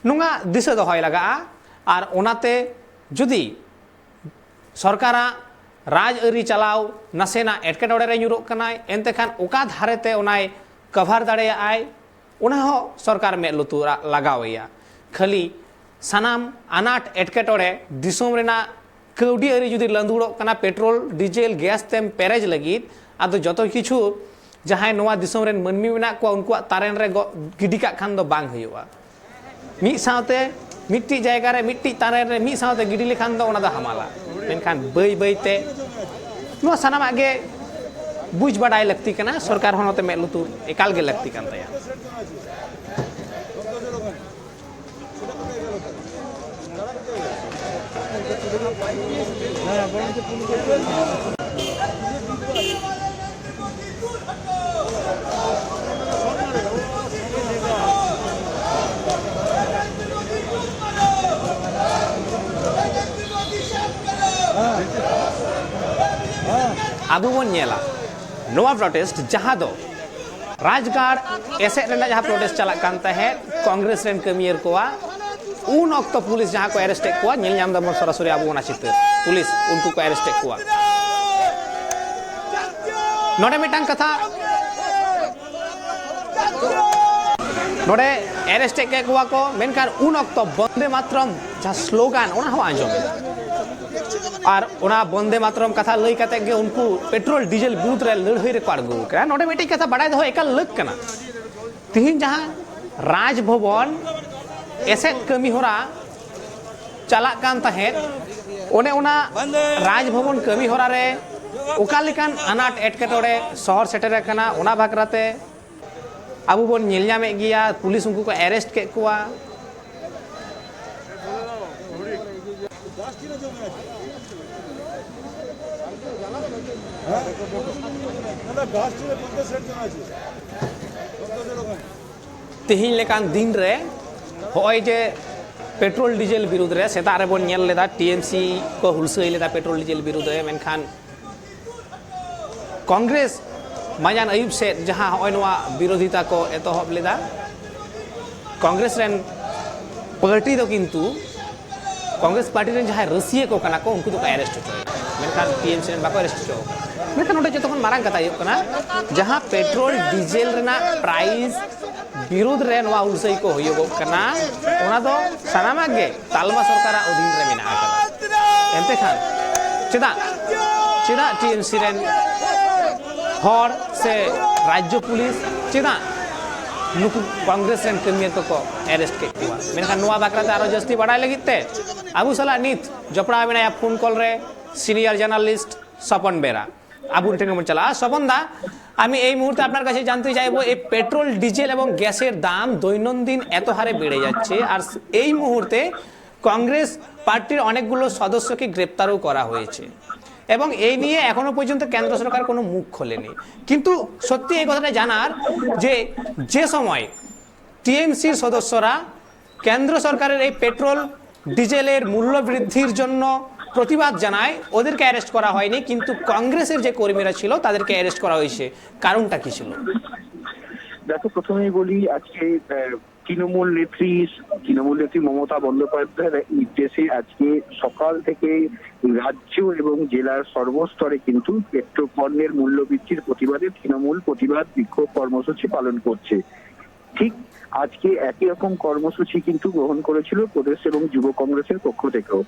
ᱱᱚᱣᱟ ᱫᱤᱥᱟᱹ ᱫᱚᱦᱚᱭ ᱞᱟᱜᱟᱜᱼᱟ᱾ ᱟᱨ ᱚᱱᱟᱛᱮ ᱡᱩᱫᱤ ᱥᱚᱨᱠᱟᱨᱟᱜ ᱨᱟᱡᱽ ᱟᱹᱨᱤ ᱪᱟᱞᱟᱣ ᱱᱟᱥᱮᱱᱟᱜ ᱮᱴᱠᱮᱴᱚᱬᱮ ᱨᱮ ᱧᱩᱨᱚᱜ ᱠᱟᱱᱟᱭ, ᱮᱱᱛᱮ ᱠᱷᱟᱱ ᱚᱠᱟ ᱫᱷᱟᱨᱮ ᱛᱮ ᱚᱱᱟᱭ ᱠᱟᱵᱷᱟᱨ ᱫᱟᱲᱮᱭᱟᱜᱼᱟᱭ, ᱚᱱᱟ ᱦᱚᱸ ᱥᱚᱨᱠᱟᱨ ᱢᱮᱫ ᱞᱩᱛᱩᱨ ᱞᱟᱜᱟᱣ ᱮᱭᱟ᱾ ᱠᱷᱟᱹᱞᱤ ᱥᱟᱱᱟᱢ ᱟᱱᱟᱴ ᱮᱴᱠᱮᱴᱚᱬᱮ, ᱫᱤᱥᱚᱢ ᱨᱮᱱᱟᱜ ᱠᱟᱹᱣᱰᱤ ᱟᱹᱨᱤ ᱡᱩᱫᱤ ᱞᱟᱸᱫᱩᱲᱚᱜ ᱠᱟᱱᱟ ᱯᱮᱴᱨᱳᱞ, ᱰᱤᱡᱮᱞ, ᱜᱮᱥ ᱛᱮᱢ ᱯᱮᱨᱮᱡ ᱞᱟᱹᱜᱤᱫ, ᱟᱫᱚ ᱡᱚᱛᱚ ᱠᱤᱪᱷᱩ ᱡᱟᱦᱟᱸᱭ ᱱᱚᱣᱟ ᱫᱤᱥᱚᱢ ᱨᱮᱱ ᱢᱟᱹᱱᱢᱤ ᱢᱮᱱᱟᱜ ᱠᱚᱣᱟ, ᱩᱱᱠᱩᱣᱟᱜ ᱛᱟᱨᱮᱱ ᱨᱮ ᱜᱚ-, ᱜᱤᱰᱤ ᱠᱟᱜ ᱠᱷᱟᱱ ᱫᱚ ᱵᱟᱝ ᱦᱩᱭᱩᱜᱼᱟ᱾ ᱢᱤᱫ ᱥᱟᱶᱛᱮ ᱢᱤᱫᱴᱤᱡ ᱡᱟᱭᱜᱟ ᱨᱮ, ᱢᱤᱫᱴᱤᱡ ᱛᱟᱨᱮᱱ ᱨᱮ ᱢᱤᱫ ᱥᱟᱶᱛᱮ ᱜᱤᱰᱤ ᱞᱮᱠᱷᱟᱱ ᱫᱚ ᱚᱱᱟ ᱫᱚ ᱦᱟᱢᱟᱞᱟ᱾ ᱢᱮᱱᱠᱷᱟᱱ ᱵᱟᱹᱭ ᱵᱟᱹᱭ ᱛᱮ ᱱᱚᱣᱟ ᱥᱟᱱᱟᱢᱟᱜ ᱜᱮ ᱵᱩᱡᱽ ᱵᱟᱰᱟᱭ ᱞᱟᱹᱠᱛᱤ ᱠᱟᱱᱟ᱾ ᱥᱚᱨᱠᱟᱨ ᱦᱚᱸ ᱱᱚᱛᱮ ᱢᱮᱫ ᱞᱩᱛᱩᱨ ᱮᱠᱟᱞ ᱜᱮ ᱞᱟᱹᱠᱛᱤ ᱠᱟᱱ ᱛᱟᱭᱟ᱾ ᱟᱵᱚ ᱵᱚᱱ ᱧᱮᱞᱟ, ᱱᱚᱣᱟ ᱯᱨᱚᱴᱮᱥᱴ ᱡᱟᱦᱟᱸ ᱫᱚ ᱨᱟᱡᱽᱜᱟᱲ ᱮᱥᱮᱫ ᱨᱮᱱᱟᱜ ᱡᱟᱦᱟᱸ ᱯᱨᱚᱴᱮᱥᱴ ᱪᱟᱞᱟᱜ ᱠᱟᱱ ᱛᱟᱦᱮᱸᱫ ᱠᱚᱝᱜᱨᱮᱥ ᱨᱮᱱ ᱠᱟᱹᱢᱤᱭᱟᱹ ᱠᱚᱣᱟᱜ, ᱩᱱ ᱚᱠᱛᱚ ᱯᱩᱞᱤᱥ ᱡᱟᱦᱟᱸ ᱠᱚ ᱮᱨᱮᱥᱴ ᱮᱫ ᱠᱚᱣᱟ, ᱧᱮᱞ ᱧᱟᱢ ᱫᱟᱵᱚᱱ ᱥᱚᱨᱟᱥᱚᱨᱤ ᱟᱵᱚ ᱚᱱᱟ ᱪᱤᱛᱟᱹᱨ, ᱯᱩᱞᱤᱥ ᱩᱱᱠᱩ ᱠᱚ ᱮᱨᱮᱥᱴ ᱮᱫ ᱠᱚᱣᱟ᱾ ᱱᱚᱰᱮ ᱢᱤᱫᱴᱟᱝ ᱠᱟᱛᱷᱟ ᱱᱚᱰᱮ ᱮᱨᱮᱥᱴ ᱮᱫ ᱠᱚᱣᱟ ᱠᱚ, ᱢᱮᱱᱠᱷᱟᱱ ᱩᱱ ᱚᱠᱛᱚ ᱵᱚᱱᱫᱮ ᱢᱟᱛᱨᱚᱢ ᱡᱟᱦᱟᱸ ᱥᱞᱳᱜᱟᱱ, ᱚᱱᱟ ᱦᱚᱸ ᱟᱸᱡᱚᱢ ᱮᱫᱟ᱾ ᱟᱨ ᱚᱱᱟ ᱵᱚᱱᱫᱮ ᱢᱟᱛᱨᱚᱢ ᱠᱟᱛᱷᱟ ᱞᱟᱹᱭ ᱠᱟᱛᱮ ᱜᱮ ᱩᱱᱠᱩ ᱯᱮᱴᱨᱳᱞ ᱰᱤᱡᱮᱞ ᱵᱤᱨᱩᱫᱽ ᱨᱮ ᱞᱟᱹᱲᱦᱟᱹᱭ ᱨᱮᱠᱚ ᱟᱬᱜᱚ ᱟᱠᱟᱱᱟ᱾ ᱱᱚᱰᱮ ᱢᱤᱫᱴᱤᱡ ᱠᱟᱛᱷᱟ ᱵᱟᱲᱟᱭ ᱫᱚᱦᱚ ᱮᱠᱟᱞ ᱞᱟᱹᱠ ᱠᱟᱱᱟ᱾ ᱛᱤᱦᱤᱧ ᱡᱟᱦᱟᱸ ᱨᱟᱡᱽ ᱵᱷᱚᱵᱚᱱ ᱮᱥᱮᱫ ᱠᱟᱹᱢᱤ ᱦᱚᱨᱟ ᱪᱟᱞᱟᱜ ᱠᱟᱱ ᱛᱟᱦᱮᱸᱫ, ᱚᱱᱮ ᱚᱱᱟ ᱨᱟᱡᱽ ᱵᱷᱚᱵᱚᱱ ᱠᱟᱹᱢᱤ ᱦᱚᱨᱟ ᱨᱮ ᱚᱠᱟ ᱞᱮᱠᱟᱱ ᱟᱱᱟᱴ ᱮᱴᱠᱮᱴᱚᱬᱮ ᱥᱚᱦᱚᱨ ᱥᱮᱴᱮᱨ ᱟᱠᱟᱱᱟ, ᱚᱱᱟ ᱵᱟᱠᱷᱨᱟᱛᱮ ᱟᱵᱚ ᱵᱚᱱ ᱧᱮᱞ ᱧᱟᱢᱮᱫ ᱜᱮᱭᱟ, ᱯᱩᱞᱤᱥ ᱩᱱᱠᱩ ᱠᱚ ᱮᱨᱮᱥᱴ ᱠᱮᱫ ᱠᱚᱣᱟ᱾ ᱛᱮᱦᱮᱧ ᱞᱮᱠᱟᱱ ᱫᱤᱱ ᱨᱮ ᱦᱚᱸᱜᱼᱚᱭ ᱡᱮ ᱯᱮᱴᱨᱳᱞ ᱰᱤᱡᱮᱞ ᱵᱤᱨᱩᱫᱽ ᱨᱮ ᱥᱮᱛᱟᱜ ᱨᱮᱵᱚᱱ ᱧᱮᱞ ᱞᱮᱫᱟ, ᱴᱤ ᱮᱢ ᱥᱤ ᱠᱚ ᱦᱩᱞᱥᱟᱹᱭ ᱞᱮᱫᱟ ᱯᱮᱴᱨᱳᱞ ᱰᱤᱡᱮᱞ ᱵᱤᱨᱩᱫᱽ ᱨᱮ, ᱢᱮᱱᱠᱷᱟᱱ ᱠᱚᱝᱜᱨᱮᱥ ᱢᱟᱡᱟᱱ ᱟᱹᱭᱩᱵ ᱥᱮᱫ ᱡᱟᱦᱟᱸ ᱦᱚᱸᱜᱼᱚᱭ ᱱᱚᱣᱟ ᱵᱤᱨᱳᱫᱷᱤᱛᱟ ᱠᱚ ᱮᱛᱚᱦᱚᱵ ᱞᱮᱫᱟ, ᱠᱚᱝᱜᱨᱮᱥ ᱨᱮᱱ ᱯᱟᱨᱴᱤ ᱫᱚ ᱠᱤᱱᱛᱩ, ᱠᱚᱝᱜᱨᱮᱥ ᱯᱟᱨᱴᱤ ᱨᱮᱱ ᱡᱟᱦᱟᱸᱭ ᱨᱟᱹᱥᱤᱭᱟᱹ ᱠᱚ ᱠᱟᱱᱟ ᱠᱚ, ᱩᱱᱠᱩ ᱫᱚᱠᱚ ᱮᱨᱮᱥᱴ ᱦᱚᱪᱚᱭᱮᱱᱟ, ᱢᱮᱱᱠᱷᱟᱱ ᱴᱤ ᱮᱢ ᱥᱤ ᱨᱮᱱ ᱵᱟᱠᱚ ᱮᱨᱮᱥᱴ ᱦᱚᱪᱚ ᱟᱠᱟᱱᱟ᱾ ᱢᱮᱱᱠᱷᱟᱱ ᱱᱚᱰᱮ ᱡᱚᱛᱚ ᱠᱷᱚᱱ ᱢᱟᱨᱟᱝ ᱠᱟᱛᱷᱟ ᱦᱩᱭᱩᱜ ᱠᱟᱱᱟ, ᱡᱟᱦᱟᱸ ᱯᱮᱴᱨᱳᱞ ᱰᱤᱡᱮᱞ ᱨᱮᱱᱟᱜ ᱯᱨᱟᱭᱤᱥ ᱵᱤᱨᱩᱫᱽ ᱨᱮ ᱱᱚᱣᱟ ᱦᱩᱞᱥᱟᱹᱭ ᱠᱚ ᱦᱩᱭᱩᱜᱚᱜ ᱠᱟᱱᱟ, ᱚᱱᱟ ᱫᱚ ᱥᱟᱱᱟᱢᱟᱜ ᱜᱮ ᱛᱟᱞᱢᱟ ᱥᱚᱨᱠᱟᱨᱟᱜ ᱚᱫᱷᱤᱱ ᱨᱮ ᱢᱮᱱᱟᱜ ᱟᱠᱟᱫᱟ᱾ ᱮᱱᱛᱮ ᱠᱷᱟᱱ ᱪᱮᱫᱟᱜ, ᱪᱮᱫᱟᱜ ᱴᱤ ᱮᱢ ᱥᱤ ᱨᱮᱱ ᱦᱚᱲ ᱥᱮ ᱨᱟᱡᱽᱡᱚ ᱯᱩᱞᱤᱥ ᱪᱮᱫᱟᱜ ᱱᱩᱠᱩ ᱠᱚᱝᱜᱨᱮᱥ ᱨᱮᱱ ᱠᱟᱹᱢᱤᱭᱟᱹ ᱠᱚᱠᱚ ᱮᱨᱮᱥᱴ ᱠᱮᱫ ᱠᱚᱣᱟ? ᱢᱮᱱᱠᱷᱟᱱ ᱱᱚᱣᱟ ᱵᱟᱠᱷᱨᱟ ᱛᱮ ᱟᱨᱚ ᱡᱟᱹᱥᱛᱤ ᱵᱟᱲᱟᱭ ᱞᱟᱹᱜᱤᱫ ᱛᱮ ᱟᱵᱚ ᱥᱟᱞᱟᱜ ᱱᱤᱛ ᱡᱚᱯᱲᱟᱣ ᱢᱮᱱᱟᱭᱟ ᱯᱷᱳᱱ ᱠᱚᱞ ᱨᱮ ᱥᱤᱱᱤᱭᱟᱨ ᱡᱟᱨᱱᱟᱞᱤᱥᱴ ᱥᱚᱯᱚᱱ ᱵᱮᱨᱟ᱾ ᱟᱵᱚ ᱴᱷᱮᱱ ᱜᱮᱵᱚᱱ ᱪᱟᱞᱟᱜᱼᱟ᱾ স্বপন দা, আমি এই মুহূর্তে আপনার কাছে জানতে চাইবো, এই পেট্রোল, ডিজেল এবং গ্যাসের দাম দৈনন্দিন এত হারে বেড়ে যাচ্ছে, আর এই মুহূর্তে কংগ্রেস পার্টির অনেকগুলো সদস্যকে গ্রেপ্তারও করা হয়েছে এবং এই নিয়ে এখনো পর্যন্ত কেন্দ্র সরকার কোনো মুখ খোলেনি। কিন্তু সত্যি এই কথাটা জানার যে, যে সময় টিএমসির সদস্যরা কেন্দ্র সরকারের এই পেট্রোল ডিজেলের মূল্য বৃদ্ধির জন্য প্রতিবাদ জানায়, ওদেরকে অ্যারেস্ট করা হয়নি, কিন্তু কংগ্রেসের যে কর্মীরা ছিল তাদেরকে অ্যারেস্ট করা হয়েছে। কারণটা কি ছিল? দেখো, প্রথমেই বলি, আজকে আহ, তৃণমূল নেত্রী তৃণমূল নেত্রী মমতা বন্দ্যোপাধ্যায়ের নির্দেশে আজকে সকাল থেকে রাজ্য এবং জেলার সর্বস্তরে কিন্তু পেট্রোল পণ্যের মূল্য বৃদ্ধির প্রতিবাদে তৃণমূল প্রতিবাদ বিক্ষোভ কর্মসূচি পালন করছে। ঠিক আজকে একই রকম কর্মসূচি কিন্তু গ্রহণ করেছিল প্রদেশ এবং যুব কংগ্রেসের পক্ষ থেকেও।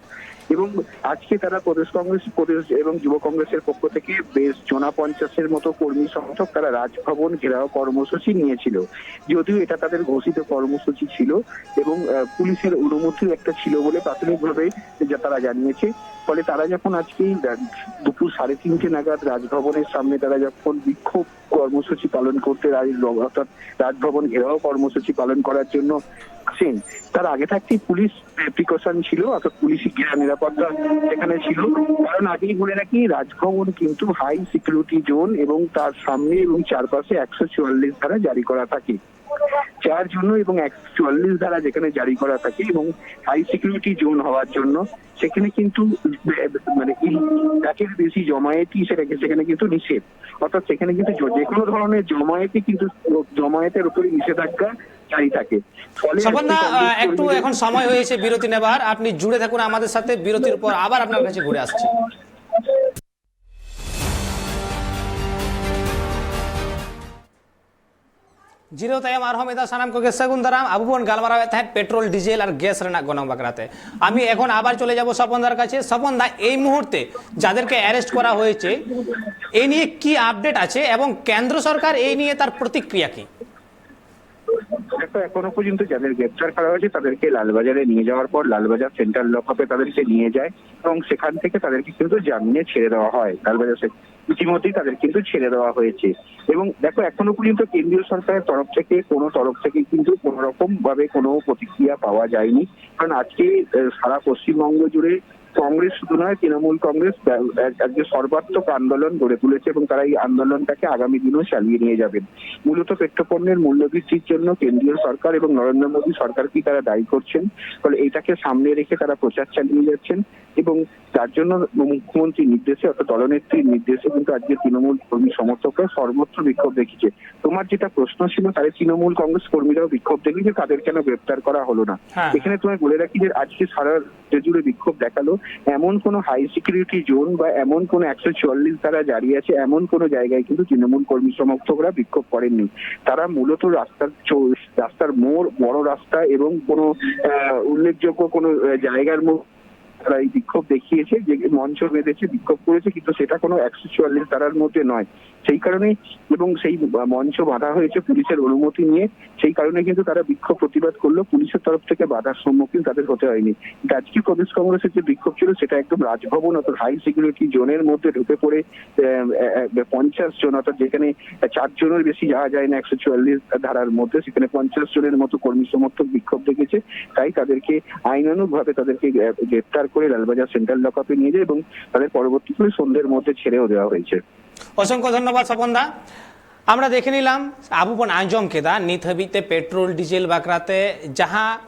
এবং আজকে তারা প্রদেশ কংগ্রেস, প্রদেশ এবং যুব কংগ্রেসের পক্ষ থেকে বেশ জনা পঞ্চাশের মতো কর্মী সমর্থক তারা রাজভবন ঘেরাও কর্মসূচি নিয়েছিল। যদিও এটা তাদের ঘোষিত কর্মসূচি ছিল এবং আহ, পুলিশের অনুমতিও একটা ছিল বলে প্রাথমিকভাবে যা তারা জানিয়েছে। ফলে তারা যখন আজকে এই রা-, দুপুর সাড়ে তিনটে নাগাদ রাজভবনের সামনে তারা যখন বিক্ষোভ কর্মসূচি পালন করতে রাজ-, অর্থাৎ রাজভবন ঘেরাও কর্মসূচি পালন করার জন্য আসেন, তার আগে থাকতেই পুলিশ প্রিকশন ছিল, অর্থাৎ পুলিশি ঘেরা নিরাপত্তা সেখানে ছিল। কারণ আগেই বলে রাখি, রাজভবন কিন্তু হাই সিকিউরিটি জোন এবং তার সামনে এবং চারপাশে একশো চুয়াল্লিশ ধারা জারি করা থাকে। যার জন্য এবং একশো চুয়াল্লিশ ধারা যেখানে জারি করা থাকে এবং হাই সিকিউরিটি জোন হওয়ার জন্য সেখানে কিন্তু বে-, মানে এই লাখের বেশি জমায়েতি সেটাকে সেখানে কিন্তু নিষেধ। অর্থাৎ সেখানে কিন্তু জ-, যে কোনো ধরনের জমায়েতি কিন্তু জমায়েতের উপরে নিষেধাজ্ঞা জারি থাকে। ফলে স্বপন আজকে দা, কংগ্রেস আহ, একটু কর্মীদের এখন সময় হয়েছে বিরতি নেবার, আপনি জুড়ে থাকুন আমাদের সাথে, বিরতির পর আবার আপনার কাছে ঘুরে আসছি। ᱡᱤᱨᱟᱹᱣ ᱛᱟᱭᱚᱢ ᱟᱨᱦᱚᱸ ᱢᱤᱫ ᱫᱷᱟᱣ ᱥᱟᱱᱟᱢ ᱠᱚᱜᱮ ᱥᱟᱹᱜᱩᱱ ᱫᱟᱨᱟᱢ᱾ ᱟᱵᱚ ᱵᱚᱱ ᱜᱟᱞᱢᱟᱨᱟᱣᱮᱫ ᱛᱟᱦᱮᱸᱫ ᱯᱮᱴᱨᱳᱞ, ᱰᱤᱡᱮᱞ ᱟᱨ ᱜᱮᱥ ᱨᱮᱱᱟᱜ ᱜᱚᱱᱚᱝ ᱵᱟᱠᱷᱨᱟ ᱛᱮ᱾ ᱟᱢᱤ ᱮᱠᱷᱚᱱ ᱟᱵᱟᱨ ᱪᱚᱞᱮ ᱡᱟᱵᱚ ᱥᱚᱯᱚᱱ ᱫᱟᱨ ᱠᱟᱪᱷᱮ᱾ ᱥᱚᱯᱚᱱ ᱫᱟ, ᱮᱭ ᱢᱩᱦᱩᱨᱛᱮ ᱡᱟᱫᱮᱨᱠᱮ ᱮᱨᱮᱥᱴ ᱠᱚᱨᱟ ᱦᱚᱭᱮᱪᱮ, ᱮ ᱱᱤᱭᱮ ᱠᱤ ᱟᱯᱰᱮᱴ ᱟᱪᱷᱮ ᱮᱵᱚᱝ ᱠᱮᱱᱫᱨᱚ ᱥᱚᱨᱠᱟᱨ ᱮ ᱱᱤᱭᱮ ᱛᱟᱨ ᱯᱨᱚᱛᱤᱠᱨᱤᱭᱟ ᱠᱤ? দেখো, এখনো পর্যন্ত যাদের গ্রেপ্তার করা হয়েছে তাদেরকে লালবাজারে নিয়ে যাওয়ার পর লালবাজার সেন্ট্রাল লকআপে তাদেরকে নিয়ে যায় এবং সেখান থেকে তাদেরকে কিন্তু জামিনে ছেড়ে দেওয়া হয়। লালবাজার সে-, ইতিমধ্যেই তাদের কিন্তু ছেড়ে দেওয়া হয়েছে। এবং দেখো, এখনো পর্যন্ত কেন্দ্রীয় সরকারের তরফ থেকে, কোনো তরফ থেকে কিন্তু কোনো রকম ভাবে কোনো প্রতিক্রিয়া পাওয়া যায়নি। কারণ আজকে আহ, সারা পশ্চিমবঙ্গ জুড়ে কংগ্রেস শুধু নয়, তৃণমূল কংগ্রেস আহ, এক- এক যে সর্বাত্মক আন্দোলন গড়ে তুলেছে এবং তারা এই আন্দোলনটাকে আগামী দিনেও চালিয়ে নিয়ে যাবেন। মূলত পেট্রোপণ্যের মূল্যবৃদ্ধির জন্য কেন্দ্রীয় সরকার এবং নরেন্দ্র মোদী সরকারকেই তারা দায়ী করছেন। ফলে এটাকে সামনে রেখে তারা প্রচার চালিয়ে যাচ্ছেন। এবং তার জন্য মুখ্যমন্ত্রীর নির্দেশে, অর্থাৎ দলনেত্রীর নির্দেশে কিন্তু আজকে তৃণমূল কর্মী সমর্থকরা সর্বত্র বিক্ষোভ দেখিয়েছে। তোমার যেটা প্রশ্ন ছিল, তাহলে তৃণমূল কংগ্রেস কর্মীরাও বিক্ষোভ দেখিয়েছে, তাদের কেন গ্রেপ্তার করা হলো না? হ্যাঁ। এখানে তোমায় বলে রাখি যে আজকে সারা রাজ্য জুড়ে বিক্ষোভ দেখালো। এমন কোনো হাই সিকিউরিটি জোন বা এমন কোনো একশো চুয়াল্লিশ ধারা জারি আছে, এমন কোনো জায়গায় কিন্তু তৃণমূল কর্মী সমর্থকরা বিক্ষোভ করেননি। তারা মূলত রাস্তার চৌ- রাস্তার মোড়, বড় রাস্তা এবং কোনো আহ, উল্লেখযোগ্য কোনো আহ, জায়গার মধ্যে তারা এই বিক্ষোভ দেখিয়েছে, যে মঞ্চ বেঁধেছে, বিক্ষোভ করেছে, কিন্তু সেটা কোনো একশো চুয়াল্লিশ ধারার মধ্যে নয়। সেই কারণেই এবং সেই মঞ্চ বাঁধা হয়েছে পুলিশের অনুমতি নিয়ে, সেই কারণে কিন্তু তারা বিক্ষোভ প্রতিবাদ করলো। পুলিশের তরফ থেকে বাধার সম্মুখীন তাদের হতে হয়নি। কিন্তু আজকে প্রদেশ কংগ্রেসের যে বিক্ষোভ ছিল, সেটা একদম রাজভবন, অর্থাৎ হাই সিকিউরিটি জোনের মধ্যে ঢুকে পড়ে আহ, আহ, পঞ্চাশ জন, অর্থাৎ যেখানে চারজনের বেশি যাওয়া যায় না একশো চুয়াল্লিশ ধারার মধ্যে, সেখানে পঞ্চাশ জনের মতো কর্মী সমর্থক বিক্ষোভ দেখেছে। তাই তাদেরকে আইনানুগভাবে তাদেরকে আহ, গ্রেপ্তার করে লালবাজার সেন্ট্রাল লকআপে নিয়ে যায় এবং তাদের পরবর্তীকালে সন্ধ্যের মধ্যে ছেড়েও দেওয়া হয়েছে। অসংখ্য ধন্যবাদ স্বপন দা। আমরা দেখে নিলাম, ᱟᱵᱚ ᱵᱚᱱ ᱟᱸᱡᱚᱢ ᱠᱮᱫᱟ, ᱱᱤᱛ ᱦᱟᱹᱵᱤᱡ ᱛᱮ ᱯᱮᱴᱨᱳᱞ ᱰᱤᱡᱮᱞ ᱵᱟᱠᱷᱨᱟ ᱛᱮ ᱡᱟᱦᱟᱸ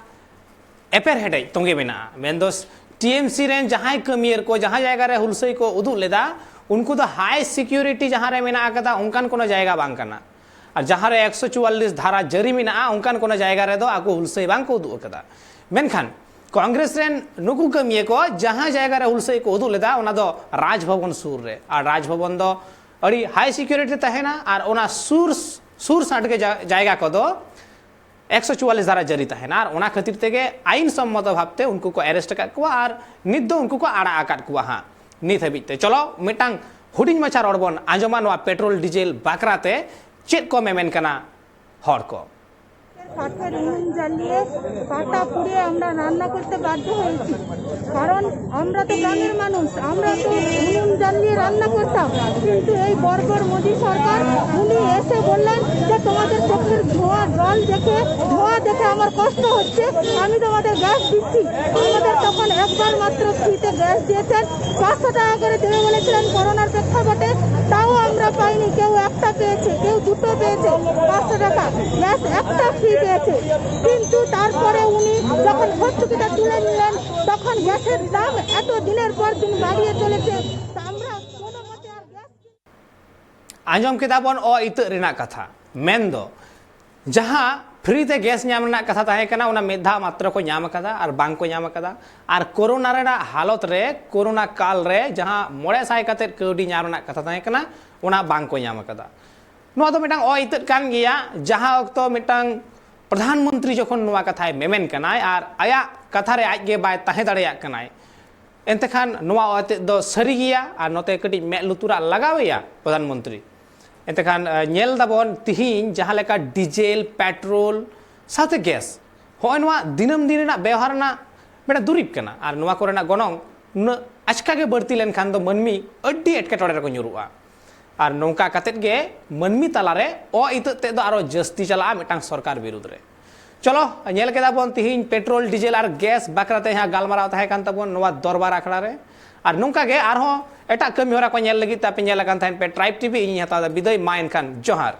ᱮᱯᱮᱨ ᱦᱮᱰᱮᱡ ᱛᱚᱸᱜᱮ ᱢᱮᱱᱟᱜᱼᱟ, ᱢᱮᱱᱫᱚ ᱴᱤ ᱮᱢ ᱥᱤ ᱨᱮᱱ ᱡᱟᱦᱟᱸᱭ ᱠᱟᱹᱢᱤᱭᱟᱹᱨ ᱠᱚ ᱡᱟᱦᱟᱸ ᱡᱟᱭᱜᱟ ᱨᱮ ᱦᱩᱞᱥᱟᱹᱭ ᱠᱚ ᱩᱫᱩᱜ ᱞᱮᱫᱟ, ᱩᱱᱠᱩ ᱫᱚ ᱦᱟᱭ ᱥᱤᱠᱤᱭᱩᱨᱤᱴᱤ ᱡᱟᱦᱟᱸ ᱨᱮ ᱢᱮᱱᱟᱜ ᱟᱠᱟᱫᱟ, ᱚᱱᱠᱟᱱ ᱠᱳᱱᱳ ᱡᱟᱭᱜᱟ ᱵᱟᱝ ᱠᱟᱱᱟ᱾ ᱟᱨ ᱡᱟᱦᱟᱸ ᱨᱮ ᱮᱠᱥᱚ ᱪᱩᱣᱟᱞᱞᱤᱥ ᱫᱷᱟᱨᱟ ᱡᱟᱹᱨᱤ ᱢᱮᱱᱟᱜᱼᱟ, ᱚᱱᱠᱟᱱ ᱠᱳᱱᱳ ᱡᱟᱭᱜᱟ ᱨᱮᱫᱚ ᱟᱠᱚ ᱦᱩᱞᱥᱟᱹᱭ ᱵᱟᱝ ᱠᱚ ᱩᱫᱩᱜ ᱟᱠᱟᱫᱟ᱾ ᱢᱮᱱᱠᱷᱟᱱ ᱠᱚᱝᱜᱨᱮᱥ ᱨᱮᱱ ᱱᱩᱠᱩ ᱠᱟᱹᱢᱤᱭᱟᱹ ᱠᱚ ᱡᱟᱦᱟᱸ ᱡᱟᱭᱜᱟ ᱨᱮ ᱦᱩᱞᱥᱟᱹᱭ ᱠᱚ ᱩᱫᱩᱜ ᱞᱮᱫᱟ, ᱚᱱᱟ ᱫᱚ ᱨᱟᱡᱽ ᱵᱷᱚᱵᱚᱱ ᱥᱩᱨ ᱨᱮ, ᱟᱨ ᱨᱟᱡᱽ ᱵᱷᱚᱵᱚᱱ ᱫᱚ ᱟᱹᱰᱤ ᱦᱟᱭ ᱥᱤᱠᱤᱭᱩᱨᱤᱴᱤ ᱛᱟᱦᱮᱱᱟ, ᱟᱨ ᱚᱱᱟ ᱥᱩᱨ ᱥᱩᱨ ᱥᱟᱰᱜᱮ ᱡᱟ- ᱡᱟᱭᱜᱟ ᱠᱚᱫᱚ ᱮᱠᱥᱚ ᱪᱩᱣᱟᱞᱞᱤᱥ ᱫᱷᱟᱨᱟ ᱡᱟᱹᱨᱤ ᱛᱟᱦᱮᱱᱟ, ᱟᱨ ᱚᱱᱟ ᱠᱷᱟᱹᱛᱤᱨ ᱛᱮᱜᱮ ᱟᱭᱤᱱ ᱥᱚᱢᱢᱚᱛᱚ ᱵᱷᱟᱵᱽᱛᱮ ᱩᱱᱠᱩ ᱠᱚ ᱟᱨᱮᱥᱴ ᱟᱠᱟᱫ ᱠᱚᱣᱟ ᱟᱨ ᱱᱤᱛ ᱫᱚ ᱩᱱᱠᱩ ᱠᱚ ᱟᱲᱟᱜ ᱟᱠᱟᱫ ᱠᱚᱣᱟ ᱦᱟᱸᱜ ᱱᱤᱛ ᱦᱟᱹᱵᱤᱡ ᱛᱮ᱾ ᱪᱚᱞᱚ, ᱢᱤᱫᱴᱟᱝ ᱦᱩᱰᱤᱧ ᱢᱟᱪᱷᱟ ᱨᱚᱲ ᱵᱚᱱ ᱟᱸᱡᱚᱢᱟ ᱱᱚᱣᱟ ᱯᱮᱴᱨᱳᱞ ᱰᱤᱡᱮᱞ ᱵᱟᱠᱷᱨᱟ ᱛᱮ ᱪᱮᱫ ᱠᱚ ᱢᱮᱢᱮᱱ ᱠᱟᱱᱟ ᱦᱚᱲ ᱠᱚ᱾ কাঠের উনুন জ্বালিয়ে পাটা পুড়িয়ে আমরা রান্না করতে বাধ্য হয়েছি। কারণ আমরা তো গ্রামের মানুষ, আমরা তো উনুন জ্বালিয়ে রান্না করতাম। কিন্তু এই বর্বর মোদী সরকার, উনি এসে বললেন যে তোমাদের চোখের ধোঁয়া জল দেখে, ধোঁয়া দেখে আমার কষ্ট হচ্ছে। আমি তোমাদের গ্যাস দিচ্ছি। আমাদের তখন একবার মাত্র ফ্রিতে গ্যাস দিয়েছেন, পাঁচশো টাকা করে দেবে বলেছিলেন করোনার প্রেক্ষাপটে, তাও আমরা পাইনি। কেউ একটা পেয়েছে, কেউ দুটো পেয়েছে, পাঁচশো টাকা গ্যাস একটা ফ্রি পেয়েছে। কিন্তু তারপরে উনি যখন ভর্তুকিটা তুলে নিলেন, তখন গ্যাসের দাম এত দিনের পর দিন বাড়িয়ে চলেছে। তা আমরা কোনো মতে আর গ্যাস ᱟᱸᱡᱚᱢ ᱠᱮᱫᱟ ᱵᱚᱱ ᱚ ᱤᱛᱟᱹᱜ ᱨᱮᱱᱟᱜ ᱠᱟᱛᱷᱟ᱾ ᱢᱮᱱᱫᱚ ᱡᱟᱦᱟᱸ ᱯᱷᱨᱤ ᱛᱮ ᱜᱮᱥ ᱧᱟᱢ ᱨᱮᱱᱟᱜ ᱠᱟᱛᱷᱟ ᱛᱟᱦᱮᱸ ᱠᱟᱱᱟ, ᱚᱱᱟ ᱢᱤᱫ ᱫᱷᱟᱣ ᱢᱟᱛᱨᱚ ᱠᱚ ᱧᱟᱢ ᱟᱠᱟᱫᱟ ᱟᱨ ᱵᱟᱝ ᱠᱚ ᱧᱟᱢ ᱟᱠᱟᱫᱟ᱾ ᱟᱨ ᱠᱳᱨᱳᱱᱟ ᱨᱮᱱᱟᱜ ᱦᱟᱞᱚᱛ ᱨᱮ, ᱠᱳᱨᱳᱱᱟ ᱠᱟᱞ ᱨᱮ ᱡᱟᱦᱟᱸ ᱢᱚᱬᱮ ᱥᱟᱭ ᱠᱟᱛᱮᱫ ᱠᱟᱹᱣᱰᱤ ᱧᱟᱢ ᱨᱮᱱᱟᱜ ᱠᱟᱛᱷᱟ ᱛᱟᱦᱮᱸ ᱠᱟᱱᱟ, ᱚᱱᱟ ᱵᱟᱝ ᱠᱚ ᱧᱟᱢ ᱟᱠᱟᱫᱟ᱾ ᱱᱚᱣᱟ ᱫᱚ ᱢᱤᱫᱴᱟᱝ ᱚ ᱤᱛᱟᱹᱫ ᱠᱟᱱ ᱜᱮᱭᱟ᱾ ᱡᱟᱦᱟᱸ ᱚᱠᱛᱚ ᱢᱤᱫᱴᱟᱝ ᱯᱨᱚᱫᱷᱟᱱ ᱢᱚᱱᱛᱨᱤ ᱡᱚᱠᱷᱚᱱ ᱱᱚᱣᱟ ᱠᱟᱛᱷᱟᱭ ᱢᱮᱢᱮᱱ ᱠᱟᱱᱟᱭ ᱟᱨ ᱟᱭᱟᱜ ᱠᱟᱛᱷᱟ ᱨᱮ ᱟᱡ ᱜᱮ ᱵᱟᱭ ᱛᱟᱦᱮᱸ ᱫᱟᱲᱮᱭᱟᱜ ᱠᱟᱱᱟᱭ, ᱮᱱᱛᱮ ᱠᱷᱟᱱ ᱱᱚᱣᱟ ᱚ ᱤᱛᱟᱹᱫ ᱫᱚ ᱥᱟᱹᱨᱤ ᱜᱮᱭᱟ ᱟᱨ ᱱᱚᱛᱮ ᱠᱟᱹᱴᱤᱡ ᱢᱮᱫ ᱞᱩᱛᱩᱨᱟᱜ ᱞᱟᱜᱟᱣ ᱮᱭᱟ ᱯᱨᱚᱫᱷᱟᱱ ᱢᱚᱱᱛᱨᱤ᱾ ᱮᱱᱛᱮ ᱠᱷᱟᱱ ᱧᱮᱞ ᱫᱟᱵᱚᱱ ᱛᱤᱦᱤᱧ ᱡᱟᱦᱟᱸ ᱞᱮᱠᱟ ᱰᱤᱡᱮᱞ, ᱯᱮᱴᱨᱳᱞ ᱥᱟᱶᱛᱮ ᱜᱮᱥ, ᱦᱚᱸᱜᱼᱚᱭ ᱱᱚᱣᱟ ᱫᱤᱱᱟᱹᱢ ᱫᱤᱱ ᱨᱮᱱᱟᱜ ᱵᱮᱣᱦᱟᱨ ᱨᱮᱱᱟᱜ ᱢᱤᱫᱴᱟᱝ ᱫᱩᱨᱤᱵᱽ ᱠᱟᱱᱟ ᱟᱨ ᱱᱚᱣᱟ ᱠᱚᱨᱮᱱᱟᱜ ᱜᱚᱱᱚᱝ ᱩᱱᱟᱹᱜ ᱟᱪᱠᱟ ᱜᱮ ᱵᱟᱹᱲᱛᱤ ᱞᱮᱱᱠᱷᱟᱱ ᱫᱚ ᱢᱟᱹᱱᱢᱤ ᱟᱹᱰᱤ ᱮᱴᱠᱮᱴᱚᱬᱮ ᱨᱮᱠᱚ ᱧᱩᱨᱩᱜᱼᱟ᱾ ᱟᱨ ᱱᱚᱝᱠᱟ ᱠᱟᱛᱮᱫ ᱜᱮ ᱢᱟᱹᱱᱢᱤ ᱛᱟᱞᱟᱨᱮ ᱚ ᱤᱛᱟᱹᱫ ᱛᱮᱫ ᱫᱚ ᱟᱨᱚ ᱡᱟᱹᱥᱛᱤ ᱪᱟᱞᱟᱜᱼᱟ ᱢᱤᱫᱴᱟᱝ ᱥᱚᱨᱠᱟᱨ ᱵᱤᱨᱩᱫᱽ ᱨᱮ᱾ ᱪᱚᱞᱚ, ᱧᱮᱞ ᱠᱮᱫᱟ ᱵᱚᱱ ᱛᱤᱦᱤᱧ ᱯᱮᱴᱨᱳᱞ, ᱰᱤᱡᱮᱞ ᱟᱨ ᱜᱮᱥ ᱵᱟᱠᱷᱨᱟ ᱛᱮ ᱡᱟᱦᱟᱸ ᱜᱟᱞᱢᱟᱨᱟᱣ ᱛᱟᱦᱮᱸ ᱠᱟᱱ ᱛᱟᱵᱚᱱ ᱱᱚᱣᱟ ᱫᱚᱨᱵᱟᱨ ᱟᱠᱷᱲᱟ ᱨᱮ᱾ ᱟᱨ ᱱᱚᱝᱠᱟ ᱜᱮ ᱟᱨᱦᱚᱸ ᱮᱴᱟᱜ ᱠᱟᱹᱢᱤ ᱦᱚᱨᱟ ᱠᱚ ᱧᱮᱞ ᱞᱟᱹᱜᱤᱫ ᱛᱮ ᱟᱯᱮ ᱧᱮᱞ ᱟᱠᱟᱱ ᱛᱟᱦᱮᱱ ᱯᱮ ᱴᱨᱟᱭᱤᱵᱽ ᱴᱤᱵᱷᱤ᱾ ᱤᱧᱤᱧ ᱦᱟᱛᱟᱣ ᱮᱫᱟ ᱵᱤᱫᱟᱹᱭ᱾ ᱢᱟ ᱮᱱᱠᱷᱟᱱ ᱡᱚᱦᱟᱨ᱾